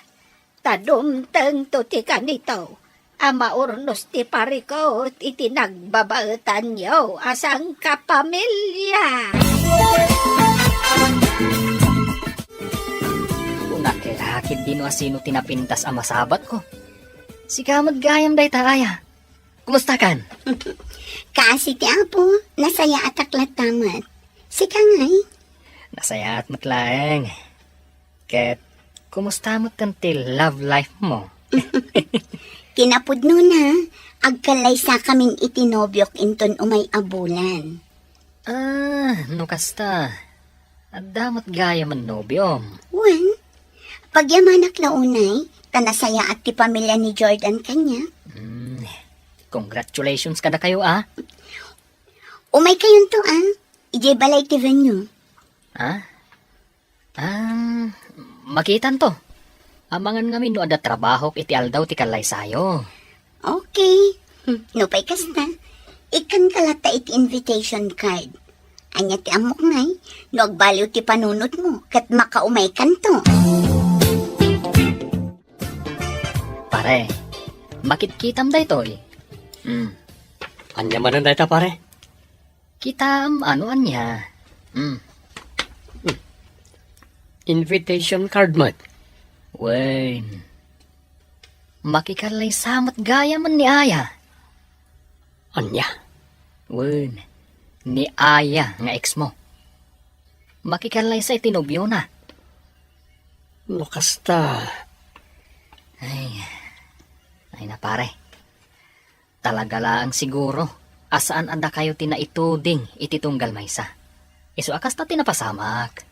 ta dumtengto ti kanito a maurnos ti parikut iti nagbabaetanyo a sangkapamilya. Kunak la ketdi no asino ti napintas a masabatko. Sika met gayam dayta, Aya. Kumustakan? Kaasi ti Apo, nasayaatak latta met. Sika ngay? Nasayaat met laeng. Ket, kumusta met ti love life mo? Kinapudnona, agkallaysakamin iti nobiok inton umay a bulan. Ah, no kasta, adda met gayam a nobiom. Wen, pagyamanak la unay, ta nasayaat ti pamilya ni Jordan kaniak. Hmm, congratulations kadakayo, ah. Umaykayonto, ah. Idiay balay ti venue. Ah? Ah, makitanto. Amangan ngamin no adda trabahok iti aldaw ti kallaysayo. Okay. Hmm, nupay kasta, ikkanka latta iti invitation card. Ania ti ammok ngay, no agbaliw ti panunotmo, ket makaumaykanto. Pare, makitkitam daytoy. Hmm. Ania manen dayta, pare? Kitaem a no ania. Hmm. Invitation card met. Wen. Makikallaysa met gayam ni Aya. Ania? Wen, ni Aya nga ex mo. Makikallaysa iti nobiona. No kasta. Ay. Ay na, pare. Talaga laeng siguro a saan a dakayo ti naituding iti tunggal maysa. Isu a kasta ti napasamak.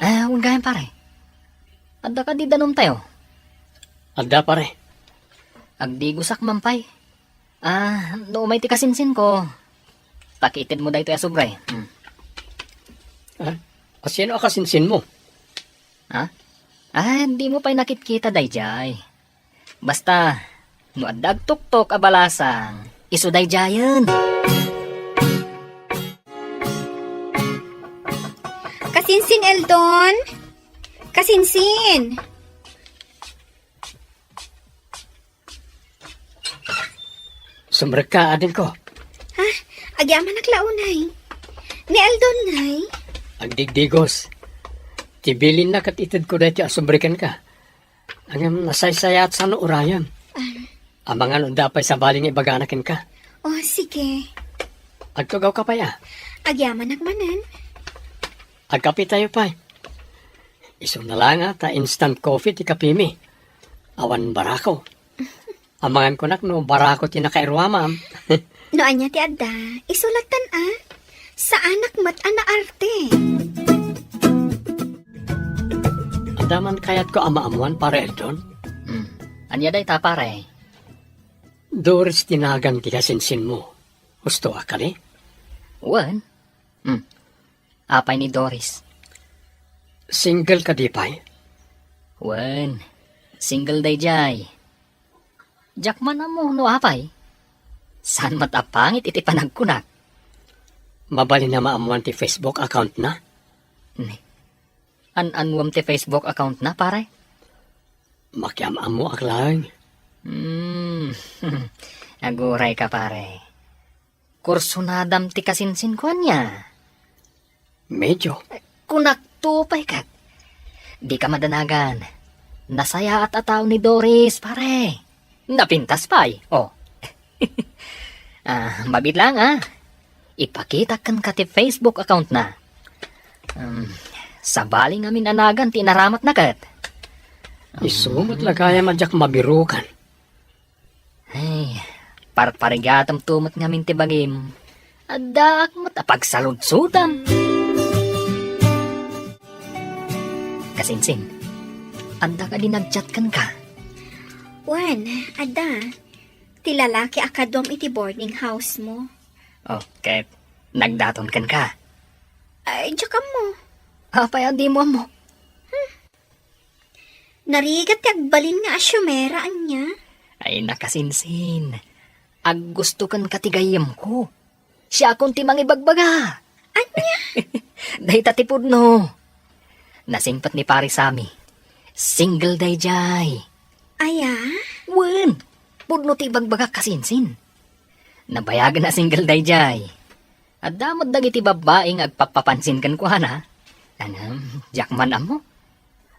Ah, wen gayam, pare. Adda kadi danumtayo? Adda, pare. Agdigosak man pay. Ah, no umay ti kasinsinko, pakiitedmo daytoy a sobre. Hmm. Ah, asino a kasinsinmo? Ha? Ah, dimo pay nakitkita daydiay. Basta, no adda agtuktok a balasang, isu daydiayen. Kasinsin, Eldon? Kasinsin! Sumrekka, adingko. Ha? Agyamanak la unay. Ni Eldon ngay? Agdigdigos. Ti bilinna ket itedko daytoy a sobre kenka. Ngem nasaysayaat sano urayen. Ah. Amangan no adda pay sabali nga ibagana kenka. Oh, sige. Agtugawka pay, a? Agyamanak manen. Agkapetayo pay. Isuna la nga ta instant coffee ti kapimi. Awan barako. Amangan kunak no barako ti nakairuamam. No ania ti adda, isu lattan a. Saanak met a naarte. Adda man kayatko a maammuan, Pare Eldon? Hmm. Ania dayta, pare? Doris ti nagan ti kasinsinmo. Husto a kadi? Wen. Hmm. Apay ni Doris? Single kadi pay? Wen, single daydiay. Diak man ammo no apay. Saan met a pangit iti panagkunak. Mabalin a maammuan ti Facebook account na? Ne. An-annuam ti Facebook account na, pare? Makiam-ammoak laeng. Hmm. Aguray ka, pare. Kursunadam ti kasinsinko ania? Medyo. Kunakto pay ket. Dika madanagan. Nasayaat a tao ni Doris, pare. Napintas pay. Oh. Ah, mabiit lang, ah. Ipakitak kenka ti Facebook account na. Um, sabali ngamin a nagan ti inaramatna ket. Isu met la gayam a diak mabirukan. Parparigatemto met ngamin ti bagim. Addaak met a pagsaludsodam. Kasinsin, adda kadi nag-chat kenka? Wen, adda. Ti lalaki a kaduam iti boarding house mo. Oh, ket nagdaton kenka? Ay, diak ammo. Apay a dimo ammo? Narigat ti agbalin nga asyomera, ania? Ay, nakasinsin. Aggusto kenka ti gayyemko. Siakon ti mangibagbaga. Ania? Dayta ti pudno. Nasingpet ni Pare Sammy. Single daydiay. Aya? Wen, pudno ti ibagbagak, kasinsin. Nabayagen a single daydiay. Adda met dagiti babbai nga agpappapansin kenkuana. Ngem, diak man ammo.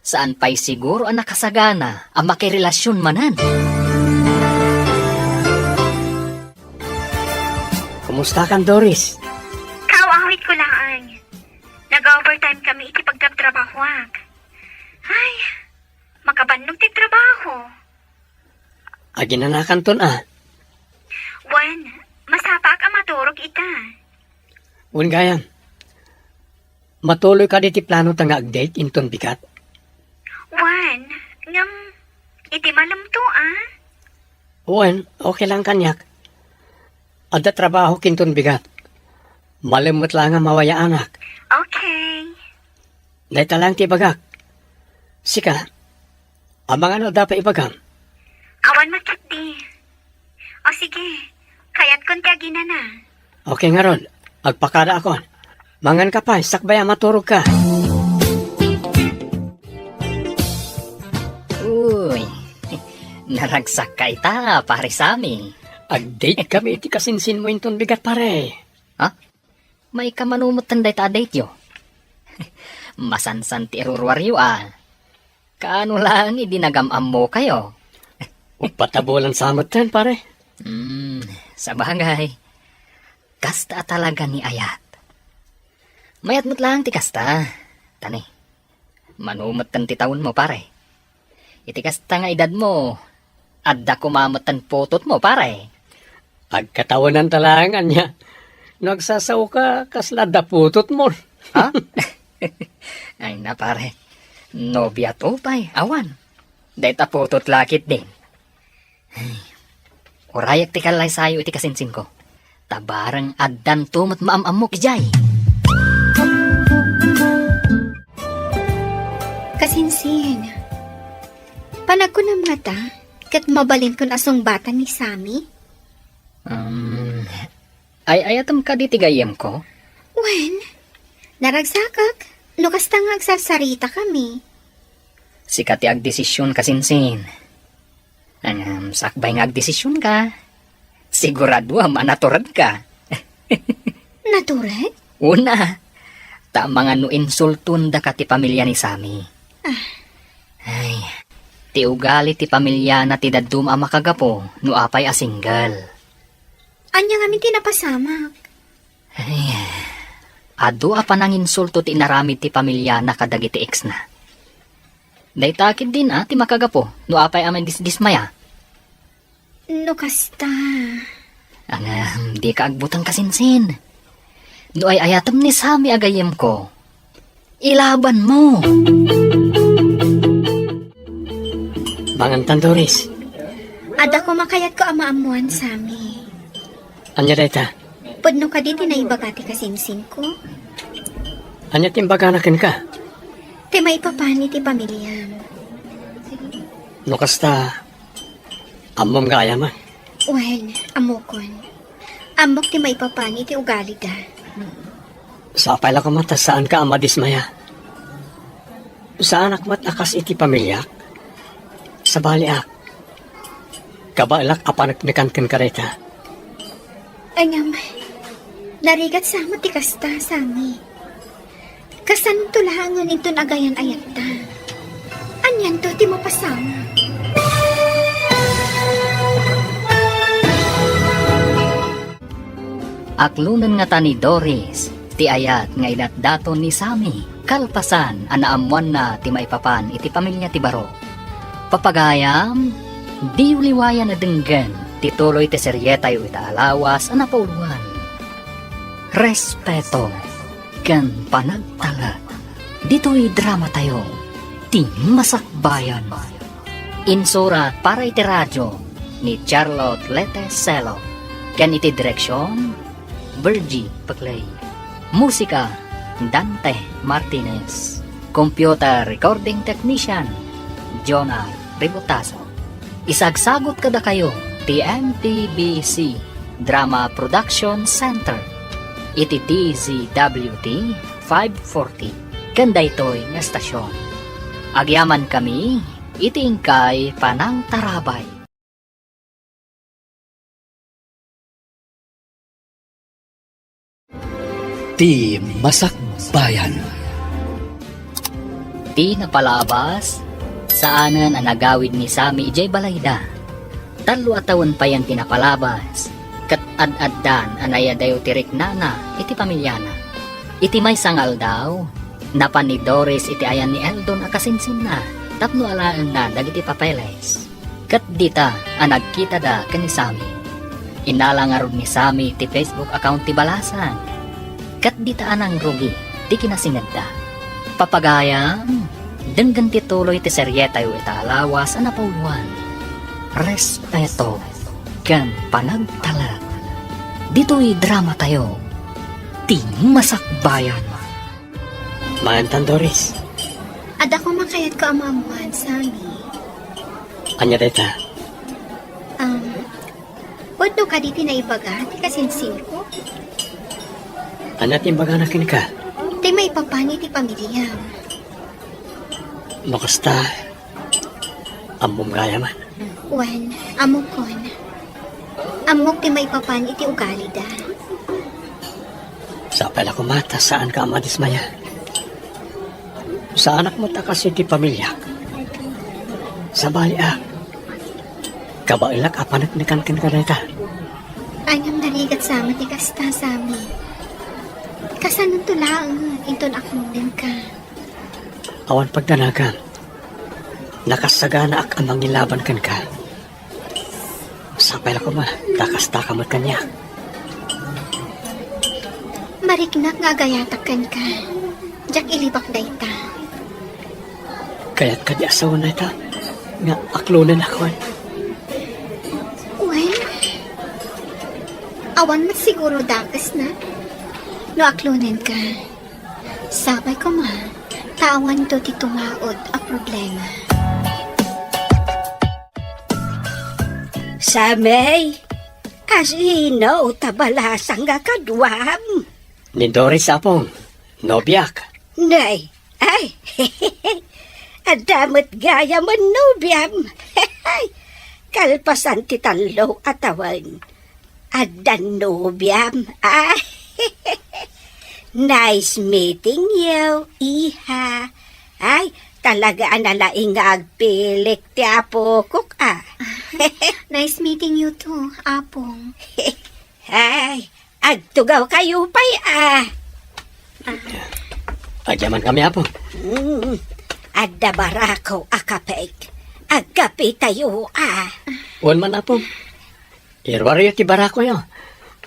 Saan pay siguro a nakasagana a makirelasion manen. Kumustakan, Doris? Kaawawitko laeng. Nag-overtime kami iti pagtrabtrabahoak. Ay, makabannog ti trabaho. Aginanakanton a. Wen, masapaak a maturog ita. Wen gayam. Matuloy kadi ti planota nga ag-date inton bigat? Wen, ngem iti malemto a. Wen, okay lang kaniak. Adda trabahok inton bigat. Malem met laeng a mawayaanak. Okay. Dayta laeng ti ibagak. Sika, amangan no adda pay ibagam? Awan met ketdi. O sige, kayatkon ti aginana. Okay ngarud, agpakadaakon. Manganka pay, sakbay a maturogka. Uy, naragsakka ita, Pare Sammy. Ag-date kami iti kasinsinmo inton bigat, pare. Ha? Maikamano metten dayta a date-yo? Masansan ti iruruaryo a. Kaano laeng idi nagam-ammokayo? Uppat a bulan sa metten, pare. Hmm, sabagay. Kasta a talaga ni Ayat. Mayat met laeng ti kasta. Tani, mano metten ti tawenmo, pare? Iti kasta nga edadmo, adda koma metten putotmo, pare. Agkatawenanta laeng ania. No agsasaoka, kasla adda putotmo. Ha? Ay na, pare. Nobiato pay, awan. Dayta putot la ketdin. Ay, urayak ti kallaysayo iti kasinsinko. Ta bareng addanto met maam-ammok idiay. Kasinsin, panagkunam ngata, ket mabalinkon a sungbatan ni Sammy? Um, ay-ayatem kadi ti gayyemko? Wen, naragsakak, no kasta nga agsarsaritakami. Sika ti agdesision, kasinsin. Ngem sakbay nga agdesisionka, siguraduam a naturedka. Natured? Una, ta amangan no insultondaka ti pamilya ni Sammy. Ah. Ay, ti ugali ti pamiliana ti dadduma a makagapu no apay a single. Ania ngamin ti napasamak? Ay, adu a pananginsulto ti inaramid ti pamiliana kadagiti ex-na. Dayta ketdin a ti makagapu no apay a mandisdismaya. No kasta. Ngem, dika agbuteng, kasinsin. No ay-ayatem ni Sammy a gayyemko, ilabanmo. Mangantan, Doris. Adda koma kayatko a maammoan, Sammy. Ania dayta? Pudno kadi ti naibaga ti kasinsinko? Ania ti imbagana kenka? Ti maipapan iti pamiliam. No kasta, ammom gayam a? Wen, ammokon. Ammok ti maipapan iti ugalida. Sapay la koma ta saanka a madismaya. Saanak met a kas iti pamiliak. Sabaliak. Kabaelak a paneknekan kenka dayta. Ngem, narigat sa met ti kasta, Sammy. Kasanto laengen inton agayan-ayatta. Anianto ti mapasamak? Aklonen ngata ni Doris ti ayat nga inatdaton ni Sammy kalpasan a naammoanna ti maipapan iti pamilia ti baro. Papagayam, diyo liwayan a denggen Ituloy ti serietayo ita a lawas a napauluan, Respeto ken Panagtalek. Ditoy dramatayo, Ti Masakbayan. Insurat para iti radio ni Charlotte Lete Celo, ken iti direksion, Virgie Paclay. Musika, Dante Martinez. Computer recording technician, Jonah Ributaso. Isagsagut kadakayo ti M P B C Drama Production Center iti D Z W T five forty ken daytoy nga estasion. Agyamankami iti inkay panangtarabay. Ti Masakbayan. Ti napalabas, saanen a nagawid ni Sami idiay balayda. Tallo a tawen payen ti napalabas, ket ad-addan a naiyadayo ti riknana iti pamiliana. Iti maysa nga aldaw, napan ni Doris iti ayan ni Eldon a kasinsinna tapno alaenna dagiti papeles. Ket dita a nagkitada ken ni Sami. Innala ngarud ni Sami ti Facebook account ti balasang. Ket dita a nangrugi ti kinasingedda. Papagayam, denggen ti tuloy ti serietayo ita a lawas a napauluan, Respeto ken Panagtalek. Ditoy dramatayo, Ti Masakbayan. Maantan, Doris. Adda koma kayatko a maammuan, Sami. Ania dayta? Um, pudno kadi ti naibaga ti kasinsinko? Ania ti imbagana kenka? Ti maipapan iti pamiliam. No kasta, ammom gayam. Wen, ammokon. Ammok ti maipapan iti ugalida. Sapay la koma ta saanka a madismaya. Saanak met a kas iti pamiliak. Sabali a, kabaelak a paneknekan kenka dayta. Ay, ngem narigat sa met ti kasta, Sami. Kasanonto laeng inton aklonenka? Awan pagdanagam. Nakassaganaak a mangilaban kenka. Sapay la koma ta kastaka met kaniak. Mariknak nga agayatak kenka. Diak ilibak dayta. Kayat kadi a sawen dayta nga aklonennakon? Wen, awan met siguro dakesna no aklonenka. Sapay koma ta awanto ti tumaud a problema. Samay, asino ta balasang nga kaduam? Ni Doris, Apong, nobiak. Nay, ay, adda met gayam a nobiam. Kalpasan ti tallo a tawen, adda nobiam. Ay, nice meeting you, iha. Ay, talaga a nalaing nga agpilik ti apokok, a. Nice meeting you too, Apong. Ay, agtugawkayo pay, a. Agyamankami, Apo. Mm, adda barako a kapek. Agkapetayo, a. Wen man, Apo. Iruaryo ti barakoyo.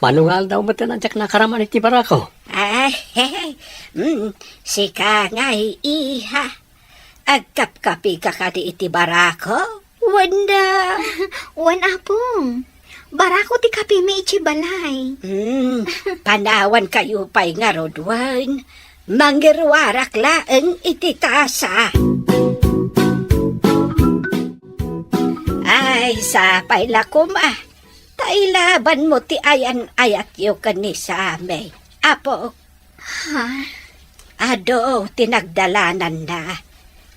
Mano nga aldaw met a diak nakaraman iti barako? Ay, mm, sika ngay, iha. Agkapkapika kadi iti barako? Wenno? Wen, Apong. Barako ti kapimi iti balay. Hmm, panawankayo pay ngarud wen. Mangiruarak laeng iti tasa. Ay, sapay la koma. Ta ilabanmo ti ayan-ayatyo ken ni Sami. Apo, Ha? Adu ti nagdalananna.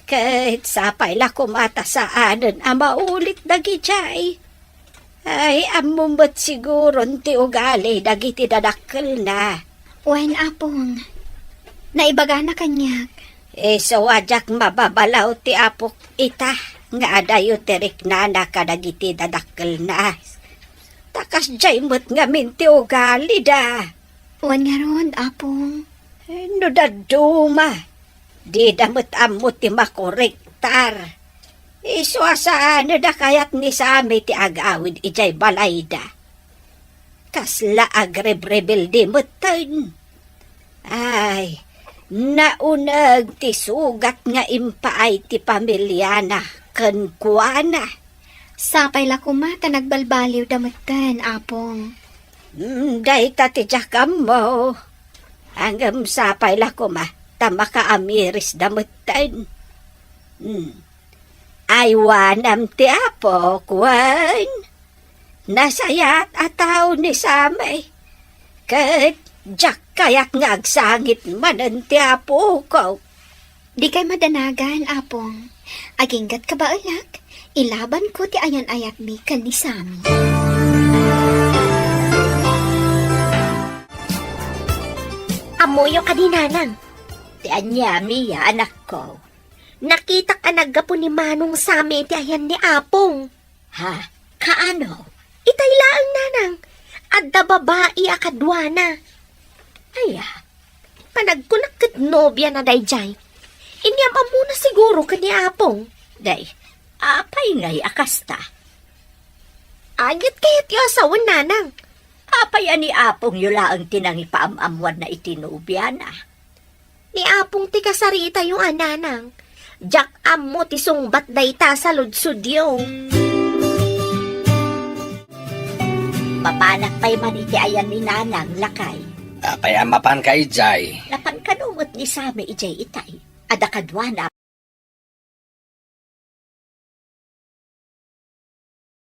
Ket sapay la koma ta saanen a maulit dagidiay. Ay, ammom met siguron ti ugali dagiti dadakkelna. Wen, Apong. Naibagana kaniak. Isu a diak mababalaw ti apok ita nga adayo ti riknana kadagiti dadakkelna. Ta kasdiay met ngamin ti ugalida. Wen ngarud, Apong. Eh, no dadduma, dida met ammo ti makorektar. Isu a saan a kayat ni Sami ti agawid idiay balayda. Kasla agrebrebelde metten. Ay, nauneg ti sugat nga impaay ti pamiliana kenkuana. Sapay la koma ta nagbalbaliwda metten, Apong. Hmm, dayta ti diak ammo. Ngem sapay la koma ta makaamirisda metten. Hmm. Aywanam ti Apo, wen? Nasayaat a tao ni Sami. Ket diak kayat nga agsangit manen ti apok. Dikay madanagan, Apong. Aginggat kabaelak, ilabanko ti ayan-ayatmi ken ni Sami. Ammoyo kadi, Nanang? Ti aniami, anakko. Nakitak a naggapu ni Manong Sami ti ayan ni Apong. Ha? Kaano? Itay laeng, Nanang. Adda babai a kaduana. Aya, panagkunak ket nobiana daydiay. Inyam-ammona siguro ken ni Apong. Day, apay ngay a kasta? Aniat kayatyo a sawen, Nanang? Apay a ni Apongyo laeng ti nangipaam-ammoanna iti nobiana? Ni Apong ti kasaritayo a, Nanang. Diak ammo ti sungbat dayta a saludsodyo. Mapanak pay man iti ayan ni Nanang, lakay. Apay a mapanka idiay? Napan kano met ni Sami idiay itay? Adda kaduana.